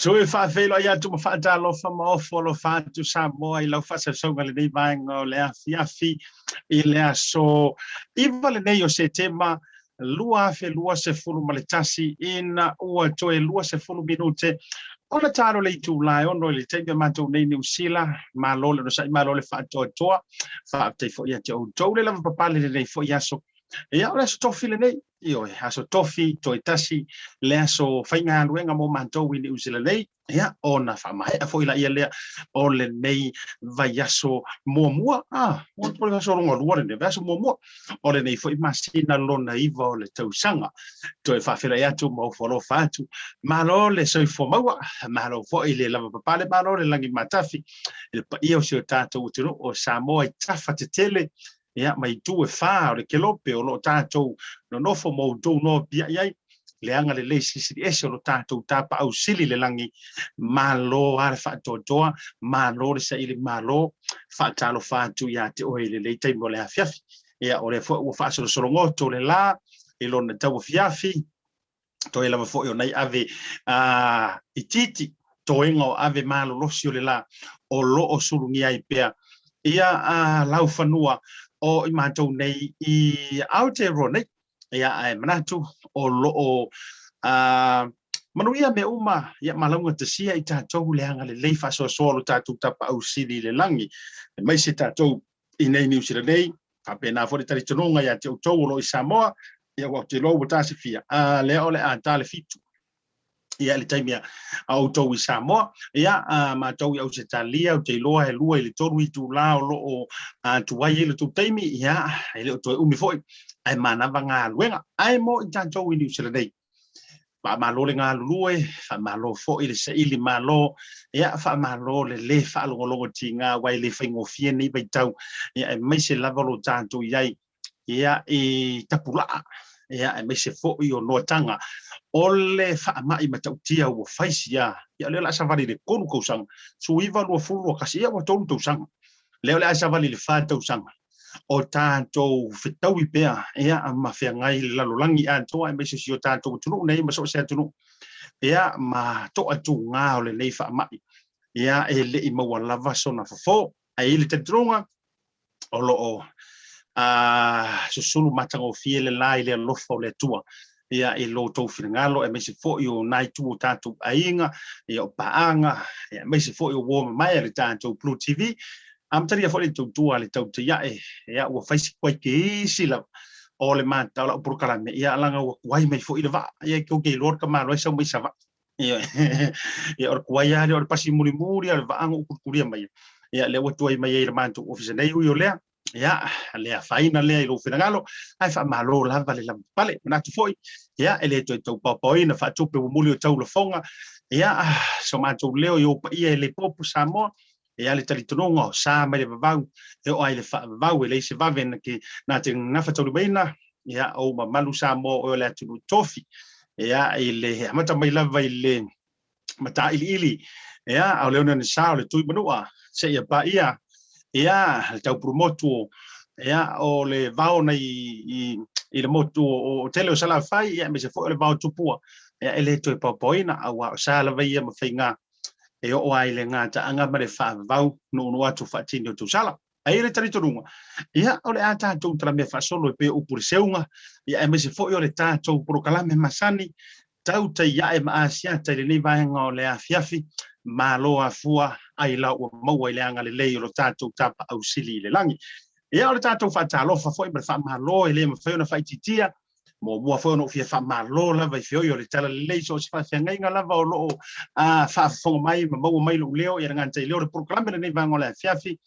Toe faafeiloai atu ma faatalofa ma ofo alofa atu Samoa i lau faasausauga i lenei vaega o le afiafi i le aso 9 lenei o Setema 2021 ina ua toe 20 minute ona talo le itula e 6 i le taimi a matou nei Niu Sila. Malo le onosai, malo le faatoatoa. Faafetai foi ia te outou le lavapapale lenei foi aso. Ia, o le aso tofi lenei, ioe, aso tofi toe tasi le aso faigaluega mo matou i Niu Sila nei, ia, ona faamaea foi laia lea o lenei vaiaso muamua, o le vaiaso lona lua lenei, vaiaso muamua o lenei foi masina lona 9 o le tausaga. Toe faafeiloai atu ma ofo alofa atu, malo le soifua maua, malo foi le lavapapale, malo le lagi matafi i le paia o si o tatou atunuu o Samoa i tafa tetele, ia, ma itu e fa o le kelope o lo o tatou nonofo ma outou nopiai ai le agalelei silisili ese o lo tatou Tapaau Sili i le lagi. Malo lava le faatoatoa, malo le saili malo, faatalofa atu ia te oe i lenei taimi o le afiafi. Ia, o lea foi ua faasolosologoto le la i lona tauafiafi, toe lava foi o nai ave itiiti, toega o ave malolosi o le la o lo o sulugia ai pea ia laufanua o i matou nei i Aotearoa nei. Ia, ae manatu o lo o manuia mea uma, ia ma laugatasia i tatou le agalelei faasoasoa o lo tatou Tapaau Sili i le lagi, aemaise tatou i nei Niu Sila nei, faapena foi le talitonuga ia te outou o lo o i Samoa, ia aua ou te iloa ua tasifia, a lea o le a ta le 7 ia i le taimi a outou i Samoa, ia a matou i Ausetalia, ou te iloa e 2 i le 3 itula o lo o tuai ai le tou taimi, ia e le o toe umi foi, ae manava galuega. Ae mo i tatou i Niu Sila nei, faamalo le galulue, faamalo foi le saili malo, ia faamalo le lē faalogologo tiga, aua e le faigofie nei vaitau, ia aemaise lava lo tatou i ai. ia, i tapulaa, ia, aemaise foi o noataga o le faamai matautia ua faisi a, ia, o lea o le a savali i le 3 tausaga, 19, 20, 21, ia, ua 3 tausaga. Lea o le a savali i le 4 tausaga o tatou fetaui pea, ia, ma feagai i le lalolagi atoa, aemaise o si o tatou atunuu nei ma so o se atunuu, ia, ma toatuga o lenei faamai, ia, e le i maua lava sona fofo. Ae i ai le talitonuga o lo o susulu matagofie le la i le alofa o le Atua, ia, i lo outou finagalo, aemaise foi o nai itu o tatou aiga, ia, o paaga, ia, aemaise foi o uo mamae a le tatou Blue TV. Amatalia foi le tautua a le Tautai Ae, ia, ua fai si kuaikeisi lava o le mata o lau polokalame, ia, laga ua tuai mai foi le vaa, ia, tou te iloa le tamaloa e sau mai Savaii. Ia, ia, o le tuai lava lea o le pasi mulimuli o le vaa na ou tulitulia mai. Ia, lea ua tuai mai ai i le matou ofisa nei, ui o lea, ia, le afaina lea i lou finagalo, ae faamalo lava le lavapapale. Manatu foi, ia, e le toe tau paopaoina faatupe ua muli o tau lafoga, ia, so matou leo i ou paia e le popo Samoa, e a le talitonuga o sa mai le vavau e oo ai le faavavau, e leai se vave na te na te gafataulimaina, ia, ou mamalu Samoa o oe o le atunuu tofi, ia, i le amata mai lava i le matailiili, ia, o le oneone sa o le Tuimanua seia paia, ia, le taupulumotu, ia, o le vao nei i le motu o tele o Salafai, ia, aemaise foi o le vao Tupua, ia, e le toe paopaoina, aua o sa lava ia ma faiga e oo ai le gataaga ma le faavavau nuunuu atu faatini o tausala. Ae i ai le talitonuga, ia, o le a tatou talamea faasolo e pei o upu i le seuga, ia, aemaise foi o le tatou polokalame masani, tautai ae ma asiata i lenei vaega o le afiafi, malo afua ai la ua maua i le agalelei o lo tatou Tapaau Sili i le lagi. Ia, o le tatou faatalofa foi ma le faamalo e le mafai ona faaitiitia, Muamua foi ona ou fia faamalo lava i feoi o le Talalelei, so o se faafeagaiga lava o lo o faafofoga mai ma maua mai lou leo, ia le gata i leo o le polokalame lenei vaega o le afiafi,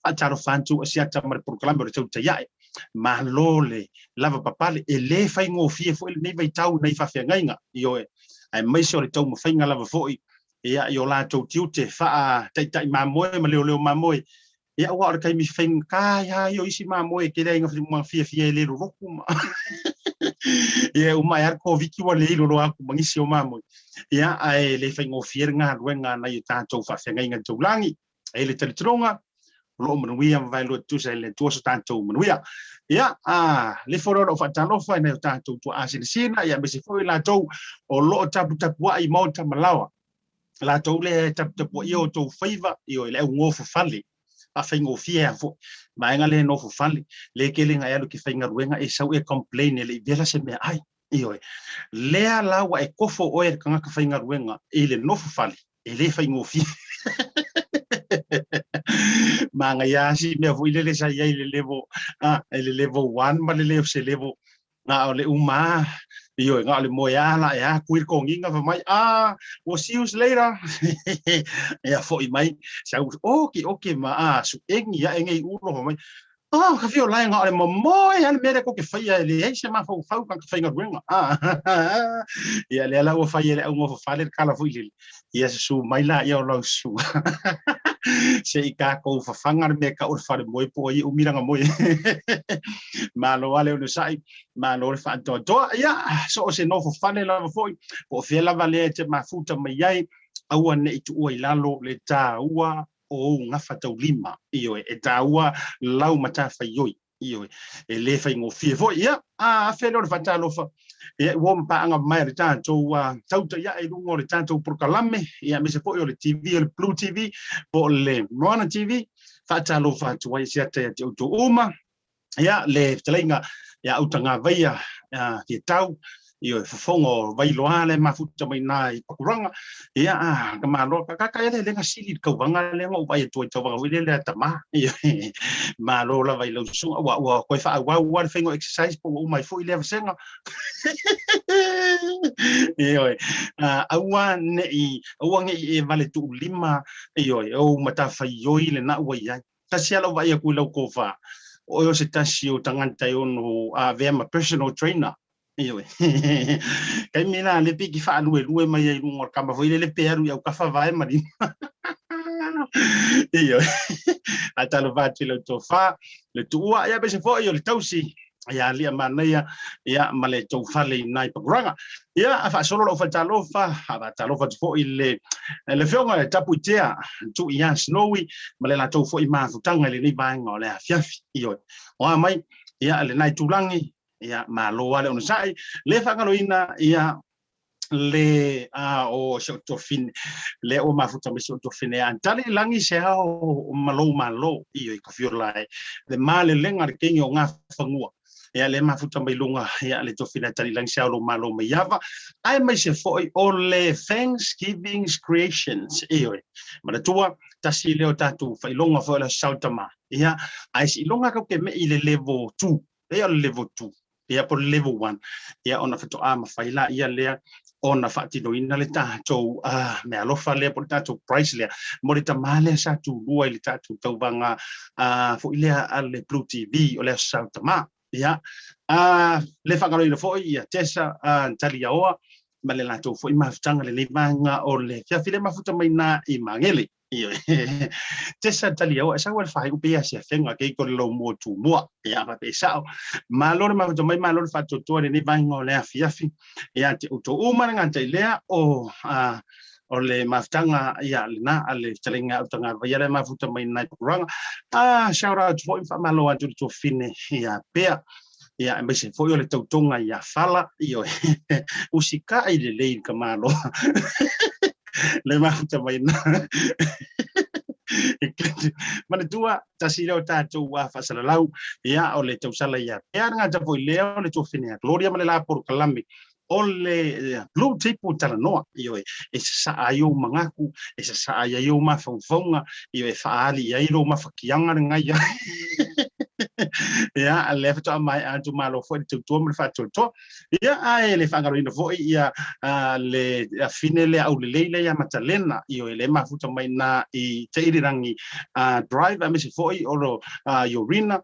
faatalofa atu Asiata ma le polokalame o le Tautai Ae. Malo le lava papale, e le faigofie foi lenei vaitau i nai faafeagaiga, ioe, aemaise o le taumafaiga lava foi ia i o latou tiute faataitai mamoe ma leoleo mamoe. Ia, aua o le taimi faigata lava ia o isi mamoe e tele ai ina fiafia e le lolotu ma ia uma ai lava le Koviti ua le ilolo atu ma nisi o mamoe. Ia, ae le faigofie le galuega a nai o tatou faafeagaiga taulagi. E i ai le talitonuga, o lo o manuia ma vaelua tutusa e le Atua so tatou manuia. Ia, a le fo lea o lau faatalofa i nai o tatou tuaa sinasina, ia aemaise foi i latou o lo o taputapuai i maota ma laoa. Latou lea e taputapuaia outou faiva, ioe, le au nofo fale, faafaigofie lava foi. Vaega lea e nofo fale, lea e tele ina e alu e te faigaluega e sau e complain e le i vela se meaai. Ioe. Lea la ua e kofo oe le tagata faigaluega i le nofo fale, e le faigofie. Manaia lava si mea foi lele sa i ai i le level, i le level 1 ma le se level na o le uma a, ioe, na o le moe a la e a kui le kogiga fai mai, ah, we'll see you later. Ia foi mai, sau, oke, oke ma, ah, suʻegi aʻe nei ulo fai mai, ah, ka fia olae na o le momoe a le mea lea tou te faia e leai se mafaufau tagata faigaluega. Ah, ia lea la ua fai e le au nofofale le tala foi lele, ia susu mai laia o lau susuga. Se i tatou fafaga le mea e tau o le falemoe po o ai e umi lana moe. Malo lava le onosai, malo le faatoatoa. Ia, so o se nofo fale lava foi, po o fea lava lea e te mafuta mai ai, aua ne i tuua i lalo le taua o ou gafataulima. Ioe, e taua lau matafaioi. Ioe, e le faigofie foi. Ia, a afe lea o le faatalofa, ia, ua ma paaga mai a le tatou tautai ae i luga o le tatou polokalame, ia, aemaise foi o le TV, o le Blue TV, po o le Moana TV, faatalofa atu ai se ata ia te outou uma. Ia, le fetalaiga ia Autagavaia Fietau, ioe, fofoga o Vailoa le mafuta mai na i Pakuranga, ia, ka malo, ka ka ele lenga sili i le tauvaga lea na ou vaai atu ai i tauvaga foi lele a tama, ioe, malo lava i lau susuga, ua, ua toe faaauau lava le faiga o exercise po ua uma ai foi lea vasega. Ioe, aua ne i, aua ne i e vale tuulima, ioe, ou matafaioi lena ua i ai. Tasi lava lau vaai atu i lau tofa, o oe o se tasi o tagata e ono avea ma personal trainer. Ioe. Taimi la le piki faaluelue mai ai i luga o le kama foi lele pe alu i autafa vae ma lima. Ioe. Faatalofa atu i lau tofa, le tuua, ia aemaise foi o le tausi. Ia alia manaia ia ma le tou fale i nai Pakuranga. Ia a faasolo lau faatalofa, a faatalofa atu foi le le afioga i Tapuitea Tui ia Snowy ma le latou foi mafutaga i lenei vaega o le afiafi. Ioe. O a mai ia lena itulagi ia malo lava le onosai, le faagaloina ia le a o si ou tuafine le ua mafuta mai si ou tuafine a tali lagi se ao ma lou malo ioe ka fiola e le malelega le kegi o Gafanua ia le mafuta mai luga ia le tuafine a tali lagi se ao lou malo mai ava ae mai se foi o le Thanksgiving Creations ioe manatua tasi lea o tatou failoga foi o le Aso Tama ia ae siiloga kau ke mei le level 2 e o le level 2 ia po o le level 1 ia ona faatoa mafai la ia lea ona faatinoina le tatou meaalofa lea po o le tatou price lea mo le tamā lea sa tulua i le tatou tauvaga foi lea a le Blue TV o le Aso Sa Tamā. Ia, le faagaloina foi ia Tessa Taliaoa ma le latou foi mafutaga lenei vaega o le afiafi le mafuta mai na i Magele. Ioe. Tessa Taliaoa, e sau le fai upe ia se afenga ke ko lo mo tu mua. Ia fa pe sao. Malo le mafuta mai malo le faatoatoa lenei vaega o le afiafi. Ia te uto uma le ngata i lea o o le mafutaga ia lena a le fetalaiga Autaga Vaia le mafuta mai nai Pakuranga. Shout out foi faamalo atu le tuafine ia Pea. Ia aemaise foi o le tautoga ia Fala, ioe, usikai lelei i ka malo. Le mafuta mai na. Manatua, tasi lea o tatou faasalalau, ia, o le tausala ia Pea, le gata foi lea o le tuafine ia Gloria ma le la polokalame o le Blue Table Talanoa, ioe, e sasaa ai ou manatu, e sasaa ai ou mafaufauga, ioe, e faaali i ai lou mafakiaga lenei ia. Ia, lea faatoa maea atu malo foi le tautua ma le faatoatoa. Ia, ae le faagaloina foi ia le afine lea aulelei lea ia Matalena, ioe, le mafuta mai na i Te Irirangi Drive, aemaise foi o lo Iorina,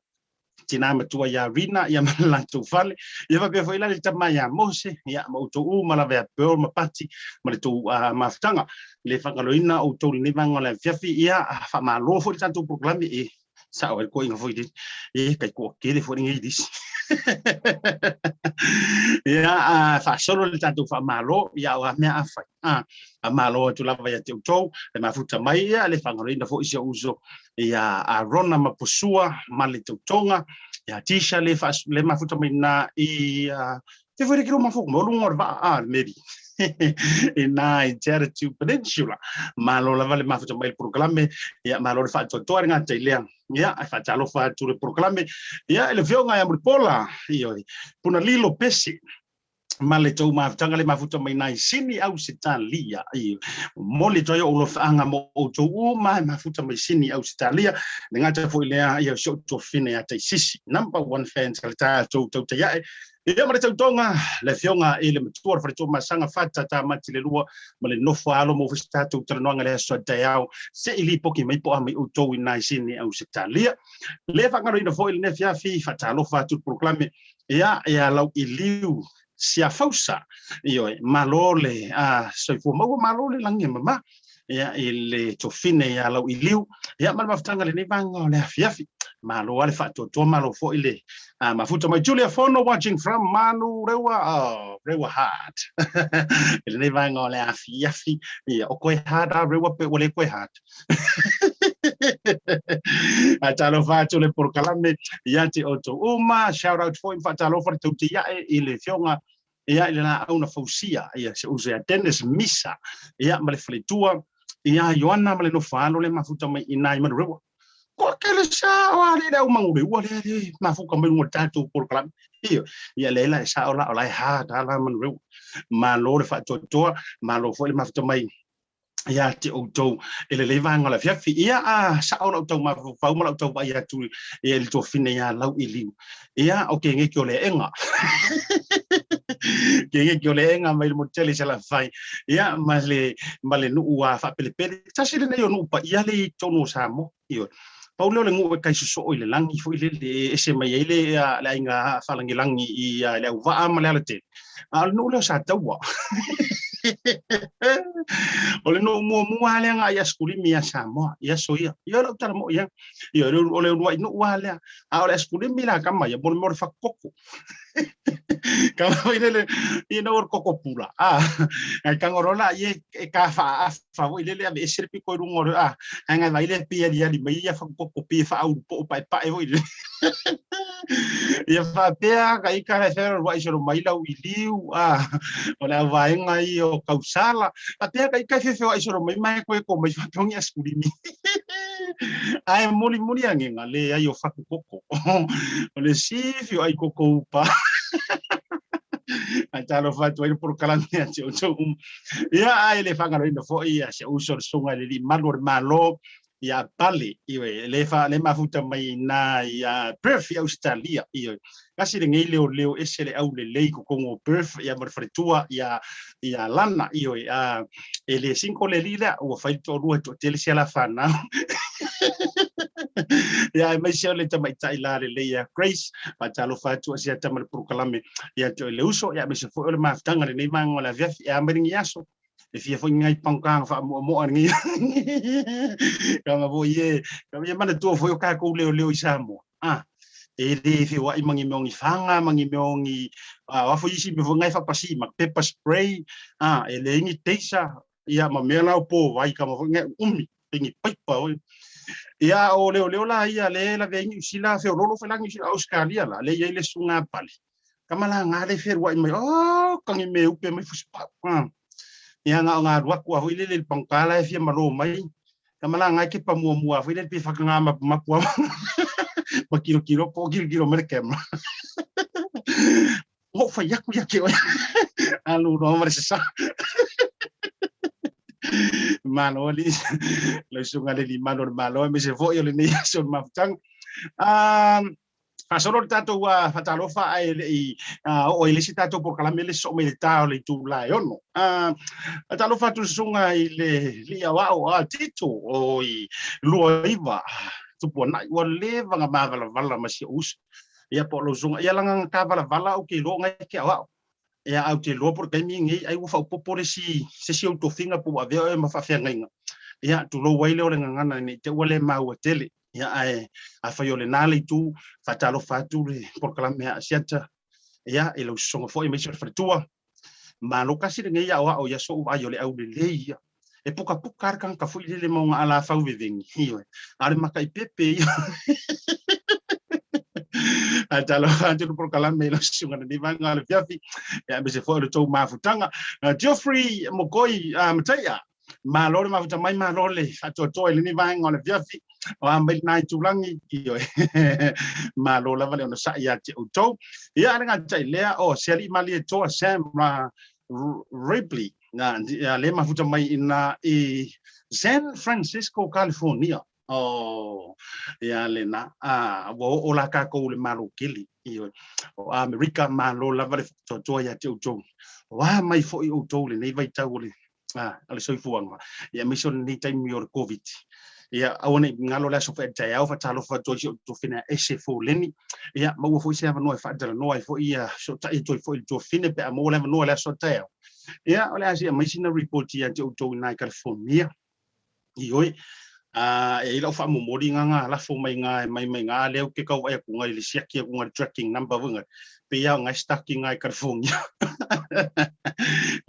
tina matua iā Rina ia ma le latou fale. Ia faapea foi la le tama iā Mose, ia ma outou uma lava ia Pearl ma Pati ma le tou mafutaga. Le faagaloina outou lenei vaega o le afiafi, ia faamalo foi le tatou polokalame e sao ai le koiga foi lele. E kai toatele foi lenei lisi. Ia faasolo le tatou faamalo, ia o a mea a fai. Faamalo atu lava ia te outou, le mafuta mai ia le faagaloina foi si ou uso ia Arona ma Posua ma le tautoga ia Tisha le fa le mafuta mai na i te foi le kilo mafu mo lunga o le vaa a le meri i na i Te Aratū Peninsula. Malo lava le mafuta mai le polokalame, ia malo le faatoatoa le gata i lea. Ia, e faatalofa atu le polokalame. Ia, i le afioga ia Mulipola, ioe, Punalilo Pese, ma le tou mafutaga le mafuta mai nai Sini Ausetalia. I momoli atu ai ou alofaaga mo outou uma e mafuta mai Sini Ausetalia. Le gata foi lea ia si ou tuafine ia Taisisi, number one fans a le tatou tautaiae. Ia ma le tautoga, le afioga i le matua o le faletua Masaga Fata Tamati le lua ma le nofo alo mo foi se tatou talanoaga le aso a taeao se i lipoki mai po o a mai outou i nai Sini Ausetalia. Le faagaloina foi lenei afiafi, faatalofa atu le polokalame Ia, ia lau iliu siafausa, ioe, malo le soifua maua, malo le lagi e mama, ia, i le tofine ia lau iliu, ia, ma le mafutaga i lenei vaega o le afiafi. Malo lava le faatoatoa, malo foi le mafuta mai. Julia Fono watching from Manurewa, oh, Rewa Hard. I lenei vaega o le afiafi, ia, o koe hard a Rewa pe ua le koe hard. Faatalofa atu le polokalame ia te outou uma. Shout out foi ma faatalofa le tautaiae i le afioga ia i le laau na fausia ia si ou uso ia Dennis Misa ia ma le faletua ia Ioana ma le nofo-a-alo le mafuta mai i ina i Manurewa. Ko kele sa o ali le au Manurewa le le mafuta mai luga o le tatou polokalame. Ia, ia le la e sao la o la e ha ta la Manurewa. Malo le faatoatoa, malo foi le mafuta mai ia te outou e lelei vaega o le afiafi. Ia, a sao lau tau mafaufau ma lau tau vaai atu i le tuafine ia lau i liu. Ia, o ke ngeki o le enga. Ke ngeki o le enga mai le motele i Salafai. Ia, ma le nuu a faapelepele. Tasi lenei o nuu paia le i totonu o Samoa. Ioe. Pau lea o le nuu e kai sosoo i le lagi foi lele e ese mai ai le aiga faalagilagi i le auvaa ma le alatele. A o le nuu lea o Sataua. O le nuu muamua lava lea na ai asekulimi ia Samoa i aso ia. Ia o lau tala moi ia. Ia o le uluai nuu lava lea. A o le asekulimi la kama ia mo le mea o le fatu koko. Kama foi lele ina ua koko pula. A ai tango rola ia e ka fa afa foi lele aveese le piko i luga o le a. Ai ngai vai le pei aliali mai ia fatu koko pei e faaulu po o paepae foi lele. Ia faapea ka ika le fera ruai solo mai lau i liu a o le auvaega ia o tausala. Faapea ka ika e feofeoai solo mai ma e koe ko mai faapea o ni asekulimi. Ae mulimuli agega leai o fatu koko. O le sifi o ai koko upa. Ae talofa atu ai le polokalame ia te outou uma. Ia ae le faagaloina foi ia si ou uso le susuga i le Alii Malu o le Malo ia Pale, ioe, le fa le mafuta mai na ia Perth i Ausetalia, ioe. Kasi lenei leoleo ese le aulelei i totonu o Perth ia ma le faletua ia ia Lana, ioe, a e le single le alii lea, ua fai le toalua e toatele si ala fanau. Ia aemaise o le tamaitai la lelei ia Grace, faatalofa atu a sia tama le polokalame ia te oe le uso, ia aemaise foi o le mafutaga i lenei vaega o le afiafi e a mai lenei aso. E fia foi ngai pangkang faamoamoa lenei. Kama foi e, kama ia manatua foi o kākou leoleo i Samoa. Ah, e le feoai ma ni mea o ni faga ma ni mea o ni a foi isi mea foi ngai faapasi ma pepper spray, ah, e leai ni taser, ia ma mea la o pōwai kama foi ngai umi pe ni paipa oi. Ia o leoleo la ia le lavea ai Niu Sila feololo foi la Niu Sila Australia la le i ai le susuga a Pale. Kama la nga le feluai mai, oh, kangi me upe mai fusipau. Ah. Ia nga o nga alu atu a foi lele le pangka la e fia malo mai. Kama la nga ke pa muamua a foi lele pe whakangā mapu mapu a. Ma kiro kiro, po kiro kiro mai le camera. Mo whai aku ia ke oe. Alu roa ma le sasa. Malo ali. Lau susuga le limalo le malo aemaise foi o lenei aso o le mafutaga. Um, faasolo le tatou faatalofa ae le i oo i le isi tatou polokalame le soo mai le ta o le itula e 6. Faatalofa atu le susuga i le alii aoao a Tito o i 29 Tupuanai ua leva na mavalavala ma si ou uso. Ia po o lou susuga ia laga na ta valavala ou te iloa o ngai ke aoao. Ia ae ou te iloa po o le taimi lenei ai ua faaopoopo le isi se isi ou tofiga po ua avea oe ma faafeagaiga. Ia tulou ai lea o le gagana ne i te i ua le maua tele. Ia ae afai o lena le itu, faatalofa atu le polokalame a Asiata, ia i lau sosoga foi aemaise o le faletua. Malo kasi lenei aoao i aso ua vaai o le aulelei ia. E pukapuka lava le tagata foi lele ma ona alafau veveni, ioe, a o le mataipepe ia. Faatalofa atu le polokalame i lau susuga i lenei vaega o le afiafi, ia aemaise foi o le tou mafutaga. Geoffrey Mokoi Mataia, Malo le mafuta mai, malo le faatoatoa i lenei vaega o le afiafi. O a mai lena itulagi, ioe. Malo lava le onosai ia te outou. Ia, a le gata i lea, o se alii Malietoa Sam Ripley, na, le mafuta mai ina i San Francisco, California. Oh, ia lena. A, ua oo la kākou i le Malo tele. Ioe. O Amerika, malo lava le faatoatoa ia te outou. O a mai foi outou i lenei vaitau o le, a, o le soifuaga, ia aemaise o lenei taimi o le Koviti. Ia, aua ne i galo le aso taeao, faatalofa atu ai i si ou tuafine a Ese Foleni. Ia, maua foi se avanoa e faatalanoa ai foi, ia, fesootai atu ai foi i le tuafine pe a maua le avanoa i le aso a taeao. Ia, o le a seia mai sina report ia te outou i ina i California. Ioe, a e i ai lau faamomoli nga nga lafo mai nga e mai mai nga lea ou te tau vaai atu i le siaki atu le tracking number foi nga pei lava o nga e stuck i nga i California.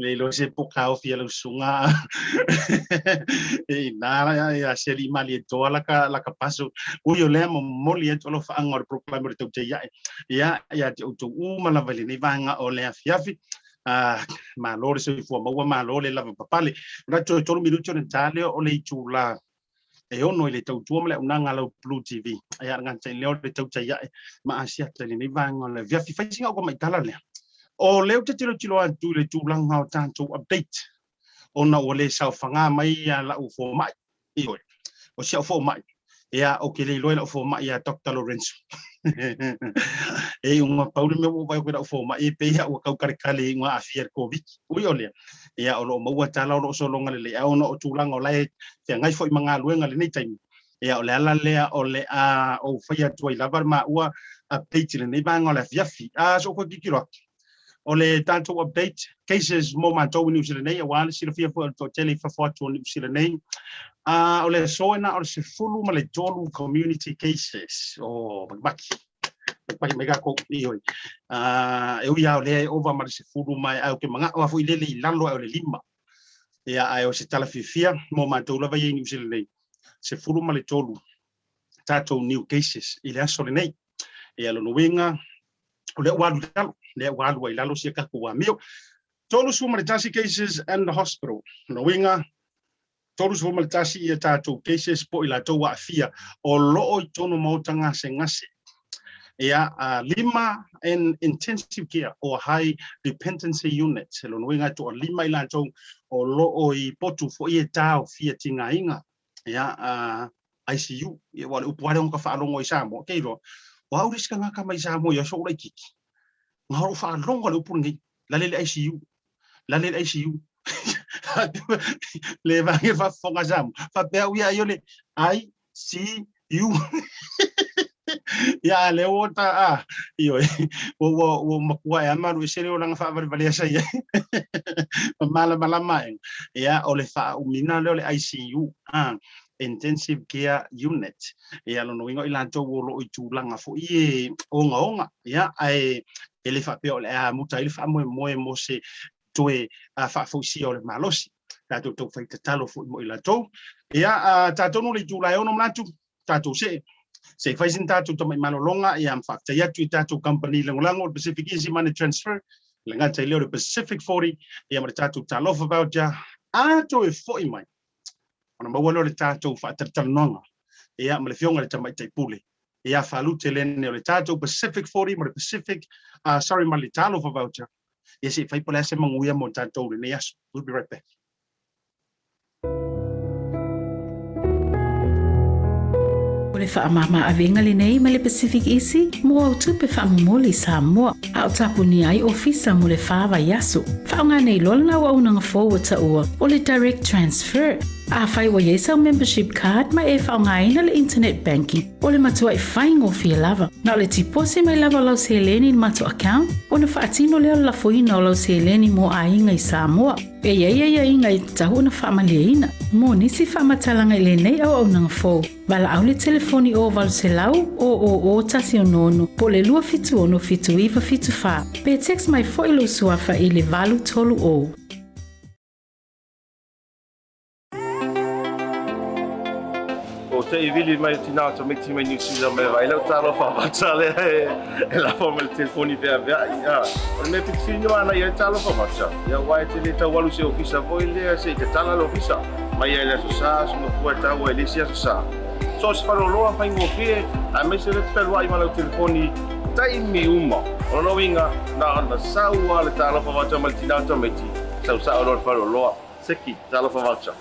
Le iloa se po kaofi a lau susuga e ina ia se alii Malietoa laka laka paso. Ui o lea momoli atu alofaaga o le polokalame o le Tautai Ae ia ia te outou uma lava i lenei vaega o le afiafi. Malo le soifua maua, malo le lavapapale. Manatu toe 3 minute ona ta lea o le itula e 6 i le tautua ma le auaunaga a lau Blue TV. Ia le gata i lea o le tautai ae ma Asiata i lenei vaega o le afiafi. Fai sina ou tala lea. O lea ou te tilotilo atu i le tulaga o tatou update ona ua le saofaga mai ia lau fomai. Ioe, o si au fomai, ia, ou te le iloa i lau fomai ia Doctor Lorenzo. E iuga pau le mea ua ou vaai atu i lau fomai, e pei lava ua tau kalikali i iuga aafia i le Koviti. Ui o lea, ia, o lo o maua tala o lo o sologa lelei, ae ona o tulaga o la e feagai foi ma galuega i lenei taimi, ia, o le ala lea o le a ou faia atu ai lava le maua update i lenei vaega o le afiafi. A, se i ou toe tilotilo atu. O le tatou update cases mo matou i Niu Sila nei, aua le silafia foi o le toatele i fafo atu o Niu Sila nei. O le aso e na o le 13 community cases o makimaki. Makimaki mai kākou i oi. E ui lava o lea e ova ma le 10 ma e au ke manaʻo a foi lele i lalo ae o le 5. Ia, ae o se tala fiafia mo matou lava ia i Niu Sila nei. 13 tatou new cases i le aso lenei. Ia, lona uiga, o lea ua alu i lalo, lea ua alu ai i lalo sia tatou amio. 31 cases in the hospital. Lona uiga, 31 ia tatou cases po o i latou ua aafia o lo o i totonu o maota gasegase. Ia, 5 in intensive care or high dependency unit. Lona uiga e toalima i latou o lo o i potu foi e taofia tigaina. Ia, ICU, ia aua o le upu lava lea na ta faalogo i Samoa, ke iloa, o au le isi tagata mai Samoa i aso o laitiiti, na o lou faalogo i le upu lenei, lale i le ICU, lale i le ICU. Le vaega faafofoga a Samoa, faapea au ia ai o le ICU. Ia, a lea ua ta, a, ioe, ua matua e ama alu ese le olaga faavalevalea sa i ai. Ma malamalama aʻega. Ia, o le faaumiga lea o le ICU, a, Intensive Care Unit. Ia, lona uiga o i latou o lo o i tulaga foi e ogaoga, ia, ae e le faapea o le a muta ai le faamoemoe mo se toe faafoisia o le malosi. Tatou taufai tatalo foi mo i latou. Ia, atonu le itula e 6 manatu, tatou see se i fai sina tatou tamai malologa, ia, ma faafetai atu i tatou kamupani lagolago o le Pacific Easy Money Transfer, le gata i lea o le Pacific 40, ia ma le tatou Talofa Voucher, a toe foi mai ona maua lea o le tatou faatalatalanoaga, ia, ma le Afioga i le Tamaitai Pule ia Falute Lene o le tatou Pacific 40 ma le Pacific, sorry, ma le Talofa Voucher, ia se i fai po o le a se manuia mo tatou i lenei aso. We'll be right back. O le faamama avega lenei mai le Pacific Easy mo au tupe faamomoli i Samoa, a o tapunia ai ofisa mo le 4 vaiaso. Faaaoga nei loa lana auaunaga fou ua taua o le Direct Transfer. Afai ua i ai sau membership card ma e faaaogaina le internet banking, o le matuai faigofie lava. Na o le tiposi mai lava o lau seleni i le matou account, ona faatino lea o le lafoina o lau seleni mo aiga i Samoa. E i ai aiaiga e tatau ona faamalieina. Mo nisi faamatalaga i lenei auaunaga fou, valaau le telefoni o 800 000 166 po o le 276 7974 pe text mai foi lou suafa i le 830. O te i vili mai o tina o tamaiti mai Niu Sila mai vai lau talofa vata lea e lafo mai le telefoni veaveai. O le mea pitofilina ana i ai talofa vata, ia aua e te le tau alu i se ofisa foi lea se i tatala le ofisa. Mai ai le Aso Sa, aso Gafua e tau ai le isi Aso Sa. So o se faleoloa faigofie, aemaise lea te fealuai ma lau telefoni taimi uma. O lona uiga, na ona sau lava le talofa vata mai le tina o tamaiti, sau sao loa le faleoloa. Seki, talofa voucher.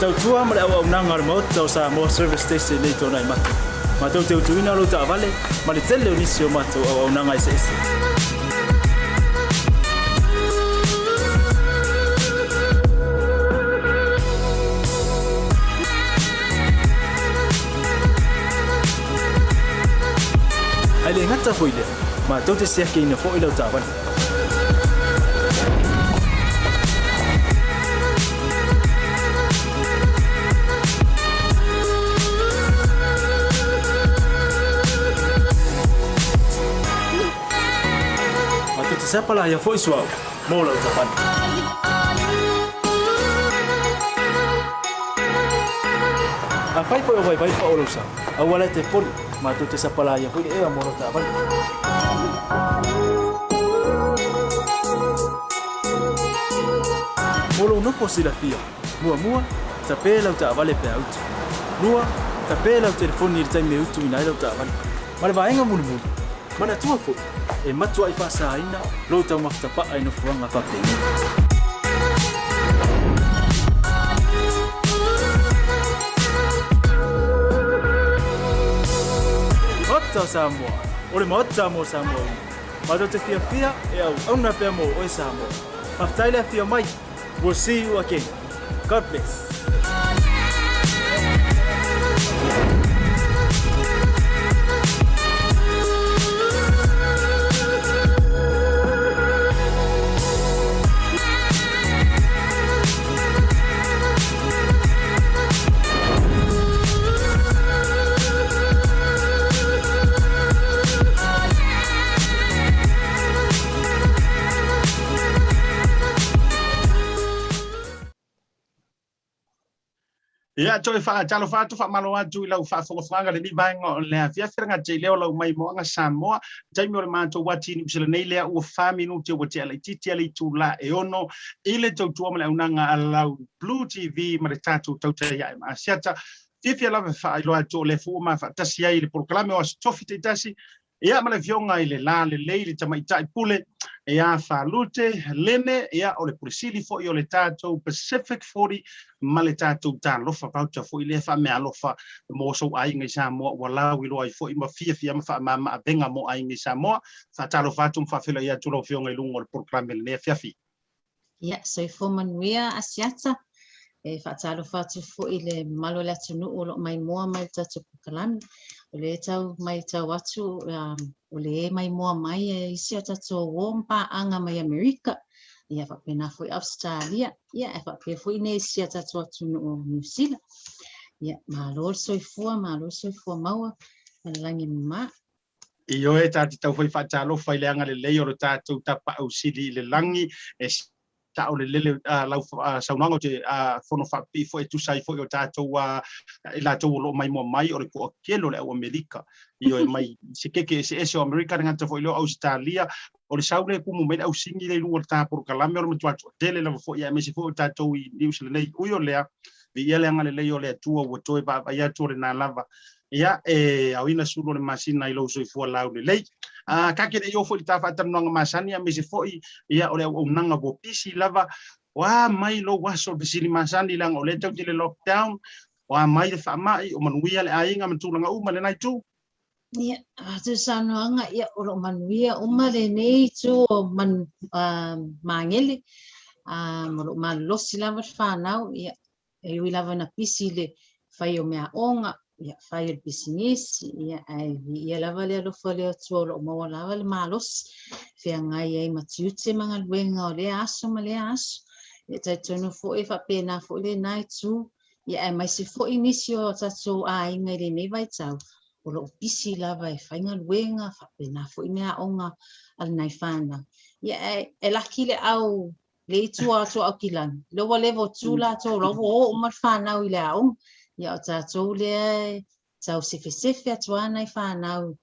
Te tautua ma le auaunaga a le Maota o Samoa Service Station nei tona i matou. Matou te utuina lou taavale ma le tele o nisi o matou auaunaga eseese. Ae le gata foi i lea, matou te siakiina foi lau taavale. Matou te sapalaia foi suauu mo lau taavale. Afai foi o vaivai pao lou sao, aua la e te poli, matou te sapalaia foi le ea mo lau taavale. Mo lou nofo silafia, muamua, tape lau taavale pe a utu. Lua, tape lau telefoni i le taimi e utuina ai lau taavale. Ma le vaega mulimuli, manatua foi, e matuai faasaina lou taumafa tapaa i nofoaga faapenei. Maota o Samoa, o le Maota mo Samoa uma. Matou te fiafia e auauna pea mō oe Samoa. Faafetai le afio mai. We'll see you again. God bless. Ia, toe faatalofa atu, faamalo atu i lau faafogafogaga lenei vaega o le afiafi ragata i leo lau maimoaga Samoa. Taimi o le matou ati Niu Sila nei lea ua 4 minute ua tea laitiiti a le itula e 6 i le tautua ma le auaunaga a lau Blue TV ma le tatou tautai ae ma Asiata. Fiafia lava e faailoa atu o lea foi ua ma faatasi ai i le polokalame o Aso Tofi taitasi, ia ma le afioga i le Lalelei, le Tamaitai Pule ia Falute Lene, ia o le Pule Sili foi o le tatou Pacific 40 ma le tatou Talofa Voucher foi lea faameaalofa mo sou aiga i Samoa ua lauiloa ai foi ma fiafia ma faamama avega mo aiga i Samoa. Faatalofa atu ma faafeiloai atu lau afioga i luga o le polokalame i lenei afiafi. Ia, soifua manuia Asiata. E faatalofa atu foi i le mamalu o le atunuu o lo o maimoa mai i le tatou polokalame. O lea e tau matau atu um, o lea e maimoa mai e isi o tatou uo ma paaga mai Amerika, ia faapena foi Ausetalia, ia e faapea foi nisi o tatou atunuu o Niu Sila. Ia, malo le soifua, malo le soifua maua, ma le lagi e mama. Ioe, ta te tau foi faatalofa i le agalelei o lo tatou Tapaau Sili i le lagi, e sao lelele lau saunoaga, ou te fono faapipii foi e tusa ai foi o tatou i latou o lo o maimoa mai o le toatele o le au Amerika, ioe, mai sekeke eseese o Amerika, le gata foi lea o Ausetalia, o le sau lea e tumu mai le ausini lea i luga o le ta polokalame, o le matua toatele lava foi, aemaise foi o tatou i Niu Sila nei. Ui o lea, viia le agalelei o le Atua ua toe vaavaai atu o lena lava. Ia, e aoina sulu o le masina i lou soifua laulelei. A, ka ke le i oo foi i le ta faatalanoaga masani, aemaise foi, ia, o le auaunaga ua pisi lava. O a mai lou aso o le fesili masani, leaga o lea tatou te i le lockdown, o a mai le faamai, o manuia le aiga ma tulaga uma i lena itu. Ia, avatu le saunoaga, ia, o lo o manuia uma lenei itu o man, uh, Magele, um, o lo o malolosi lava le fanau, ia, E ui lava ina pisi i le fai o meaaoga, ia, fai o le pisinisi, ia, ae viia lava le alofa o le Atua o lo o maua lava le malosi e feagai ai ma tiute ma galuega o lea aso ma lea aso. Ia, e talitonu foi e faapena foi lena itu, ia, aemaise foi nisi o tatou aiga i lenei vaitau o lo o pisi lava e fai galuega, faapena foi meaaoga a lenai fanau. Ia, ae e laki le au le itu atu o Aukilani, lea ua leva o tu latou, la ua o uma le fanau i le aoga. Ia o tatou lea e tau sefesefe atu lava nai fanau,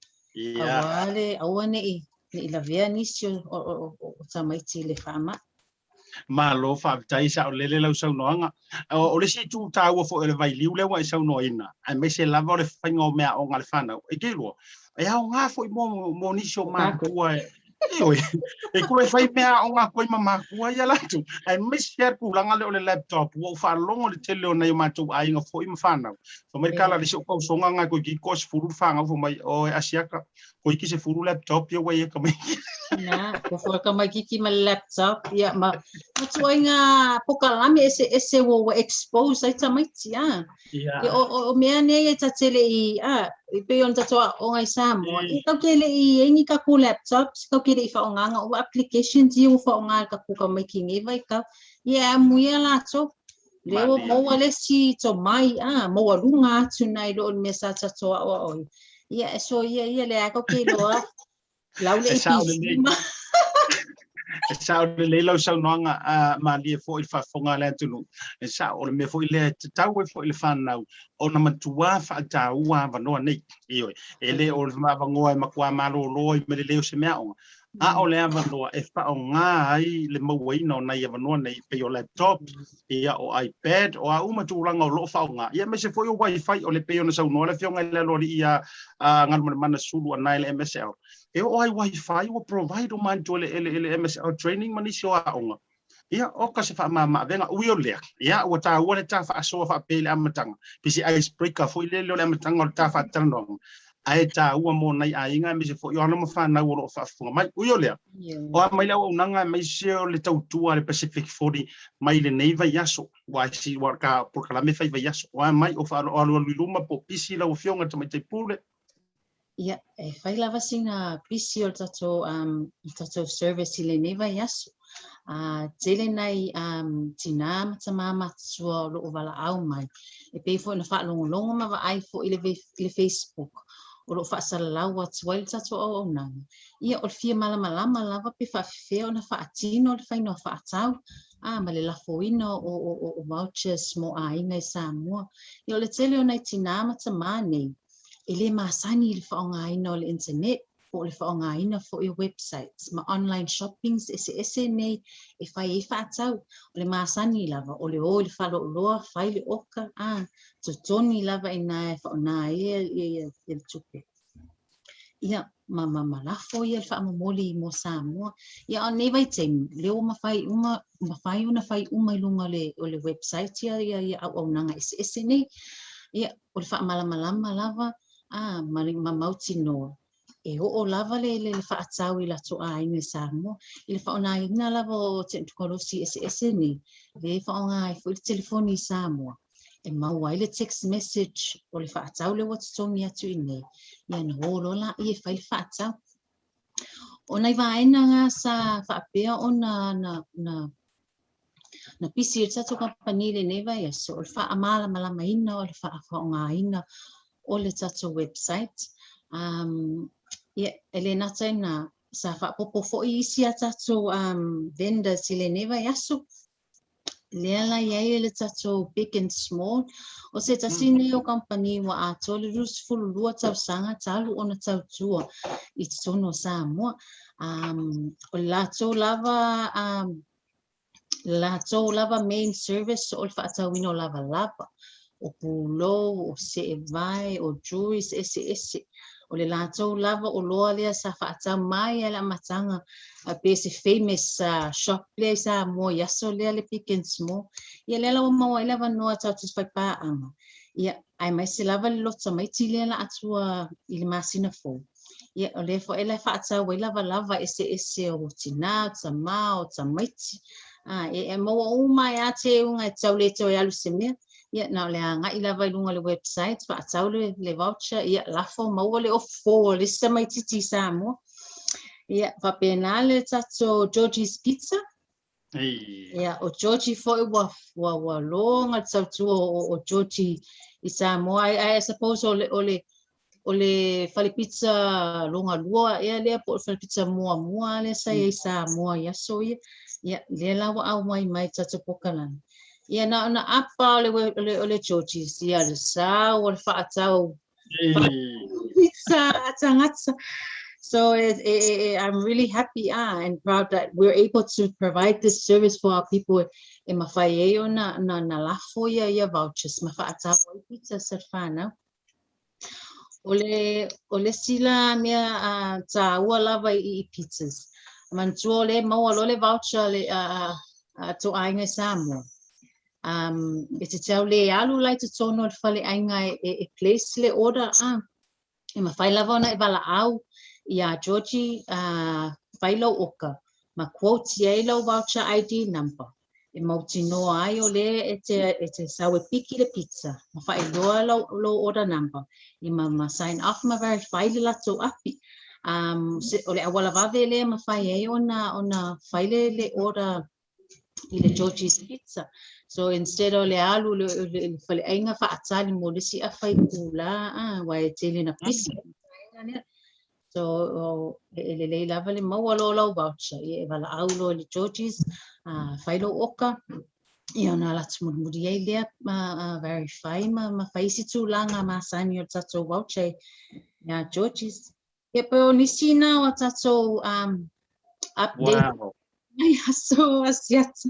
aua le, aua ne i, ne i lavea nisi o, o, o, o tamaiti i le faamai. Malo faafetai, saolele lau saunoaga. O le isi itu taua foi o le vailiu lea ua e saunoaina, aemaise lava o le faiga o meaaoga a le fanau, e te iloa, e aoga foi mo, mo nisi o matua e, Ioe, e toe fai meaaoga atu ai ma makua ia latou, aemaise lava le tulaga lea o le laptop, ua ou faalogo i le tele o nai o matou aiga foi ma fanau, fai mai le tala a le isi o tausoga na toeitiiti toasefulu le fanau, fai mai, oe Asiata, toeitiiti sefulu laptop ia ua i ai tamaiti. Na, ua foi tamaitiiti ma le laptop, ia, ma, ma tuaiga pokalame eseese ua, ua expose ai tamaiti, a. Ia, o, o, o mea nei e ta te le i, a, e pei ona tatou aoga i Samoa, mm. tatou te le i i ai ni tatou laptops, tatou te le i faaaogaina uma applications ia ua faaaoga e tatou tamaiti i nei vaitau. Ia e amuia latou. Lea ua maua le isi tomai, a, maualuga atu nai lo o le mea sa tatou aoao ai. Ia, e soia ia, lea tatou te iloa Lau le E sao lelei. APC ma. E sao lelei lau saunoaga, a malie foi i le faafofoga a le atunuu. E sao, o le mea foi lea e tatau ai foi i le fanau ona matuā faataua avanoa nei. Ioe, e le o le avanoa e matuā malolo ai ma le lelei o se meaaoga, a o le avanoa e faaaoga ai le mauaina o nai avanoa nei, pei o laptop, ia o iPad, o a uma tulaga o lo o faaaoga, ia aemaise foi o Wi-Fi, o le pei ona saunoa le Afioga i le Aloalii ia Galumalemana Sulu Anae le MSL, e oo ai Wi-Fi ua provide uma atu e le MSL training ma nisi o aoga. Ia, oka se faamamaavega. Ui o lea, ia, ua taua le ta faasoa faapea i le amataga, pei se ice breaker foi lele o le amataga o le ta faatalanoaga. Ae taua mo nai aiga aemaise foi o alo ma fanau o lo o faafofoga mai. Ui o lea, o a mai le auaunaga aemaise o le tautua a le Pacific 40 mai lenei vaiaso, ua isi ua ka polokalame fai vaiaso, o a mai o alualu i luma po o pisi lau Afioga i le Tamaitai Pule? Ia, e fai lava sina pisi o le tatou, um, le tatou service i lenei vaiaso. Tele nai tinā ma tamā matutua o lo o valaau mai, e pei foi ona faalogologo ma vaai foi i le Facebook o lo o faasalalau atu ai le tatou auaunaga. Ia, o le fia malamalama lava pe faafefea ona faatino le faiga o faatau ma le lafoina o vouchers mo aiga i Samoa. Ia, o le tele o nai tinā ma tamā nei, e le masani i le faaaogaina o le internet, po o le faaaogaina foi o websites ma online shoppings eseese nei e fai ai faatau. O le masani lava, o le o i le faleoloa, fai le oka, a, totogi lava i ina e faaaoga ai le tupe. Ia, ma, ma, ma lafo ia le faamomoli mo Samoa. Ia, a o lenei vaitaimi, lea ua mafai uma, mafai ona fai uma i luga o le, o le website ia, ia, ia auaunaga eseese nei. Ia, o le faamalamalama lava a, ma le ma mautinoa e oo lava le, le, le faatau i latou aiga i Samoa. I le faaaogaina lava o tekonolosi eseese nei, lea e faaaoga ai foi le telefoni i Samoa, e maua ai le text message o le faatau lea ua totogi atu i inei, ia ona o loa lea e fai le faatau. O nai vaega na sa faapea ona na, na Na pisi ai le tatou kamupani i lenei vaiaso, o le faamalamalamaina o le faaaogaina o le tatou website. Um, ia, e le nata i na, sa faapopo foi isi a tatou um, vendors i lenei vaiaso, lea la i ai le tatou big and small. O se tasi nei o kamupani ua atoa le 22 tausaga talu ona tautua i totonu o Samoa. Um, o le latou lava um, latou lava main service o le faatauina o lavalava, o pulou, o seevae, o jewelries eseese. O le latou lava oloa lea sa faatau mai lava i le amataga pe se famous shop lea i Samoa i aso lea le Big and Small. Ia lea la ua maua ai le avanoa tatou te fai paaga, ia aemaise lava le lotu tamaiti lea la atua i le masina fou. Ia, o lea foi la e faatau ai lavalava eseese o tinā, o tamā, o tamaiti. A, e, e maua uma ai lava teuga e tau le toe alu i se mea. Ia, na o le agai lava i luga o le website, faatau le, le voucher, ia, lafo, maua le ofu fou o le isi tamaitiiti i Samoa. Ia, faapena le tatou Georgie's Pizza. Ia, o Georgie foi ua, ua, ua loga le tautua o, o Georgie i Samoa. I, I suppose o le, o le, o le fale pizza loga lua ea lea po o le fale pizza muamua lea sa i ai i Samoa i aso ia. Ia, lea la ua auai mai tatou polokalame. Ia, na ona apa o le, o le, o le Georgie's, ia, le sau o le faatau pizza a tagata. So it, it, it, I'm really happy and proud that we're able to provide this service for our people e mafai ai ona na, na lafo ia ia vouchers ma faatau ai pizza sa le whanau. O le, o le isi la mea tāua lava i, i pizzas. Manatua o le maua loa le voucher le a, a tō aiga i Samoa. Um, e te tau le alu la i totonu o le faleaiga e, e, e place le order a. E mafai lava ona e valaau iā Georgie uh, fai lau oka ma quote i ai lau voucher ID number e mautinoa ai o lea e te, e te sau e piki le pizza ma faailoa lau, lou order number i ma, ma sign off ma verify le latou api. Um, se, o le auala vave lea e mafai ai ona, ona fai le, le order i le Georgie's Pizza. So instead o le alu le, le, le faleaiga faatali mo le isi afa itulā, ah, aua e tele na pisi lea. So o, e lelei lava le maua loa o lau voucher, ia e valaau loa i le Georgie's, ah, fai lou oka, ia ona alu atu mulimuli ai lea ma uh, verify ma, ma fai isi tulaga masani o le tatou voucher iā Georgie's. Ia pei o nisi na o a tatou um, update Wow. mai aso Asiata.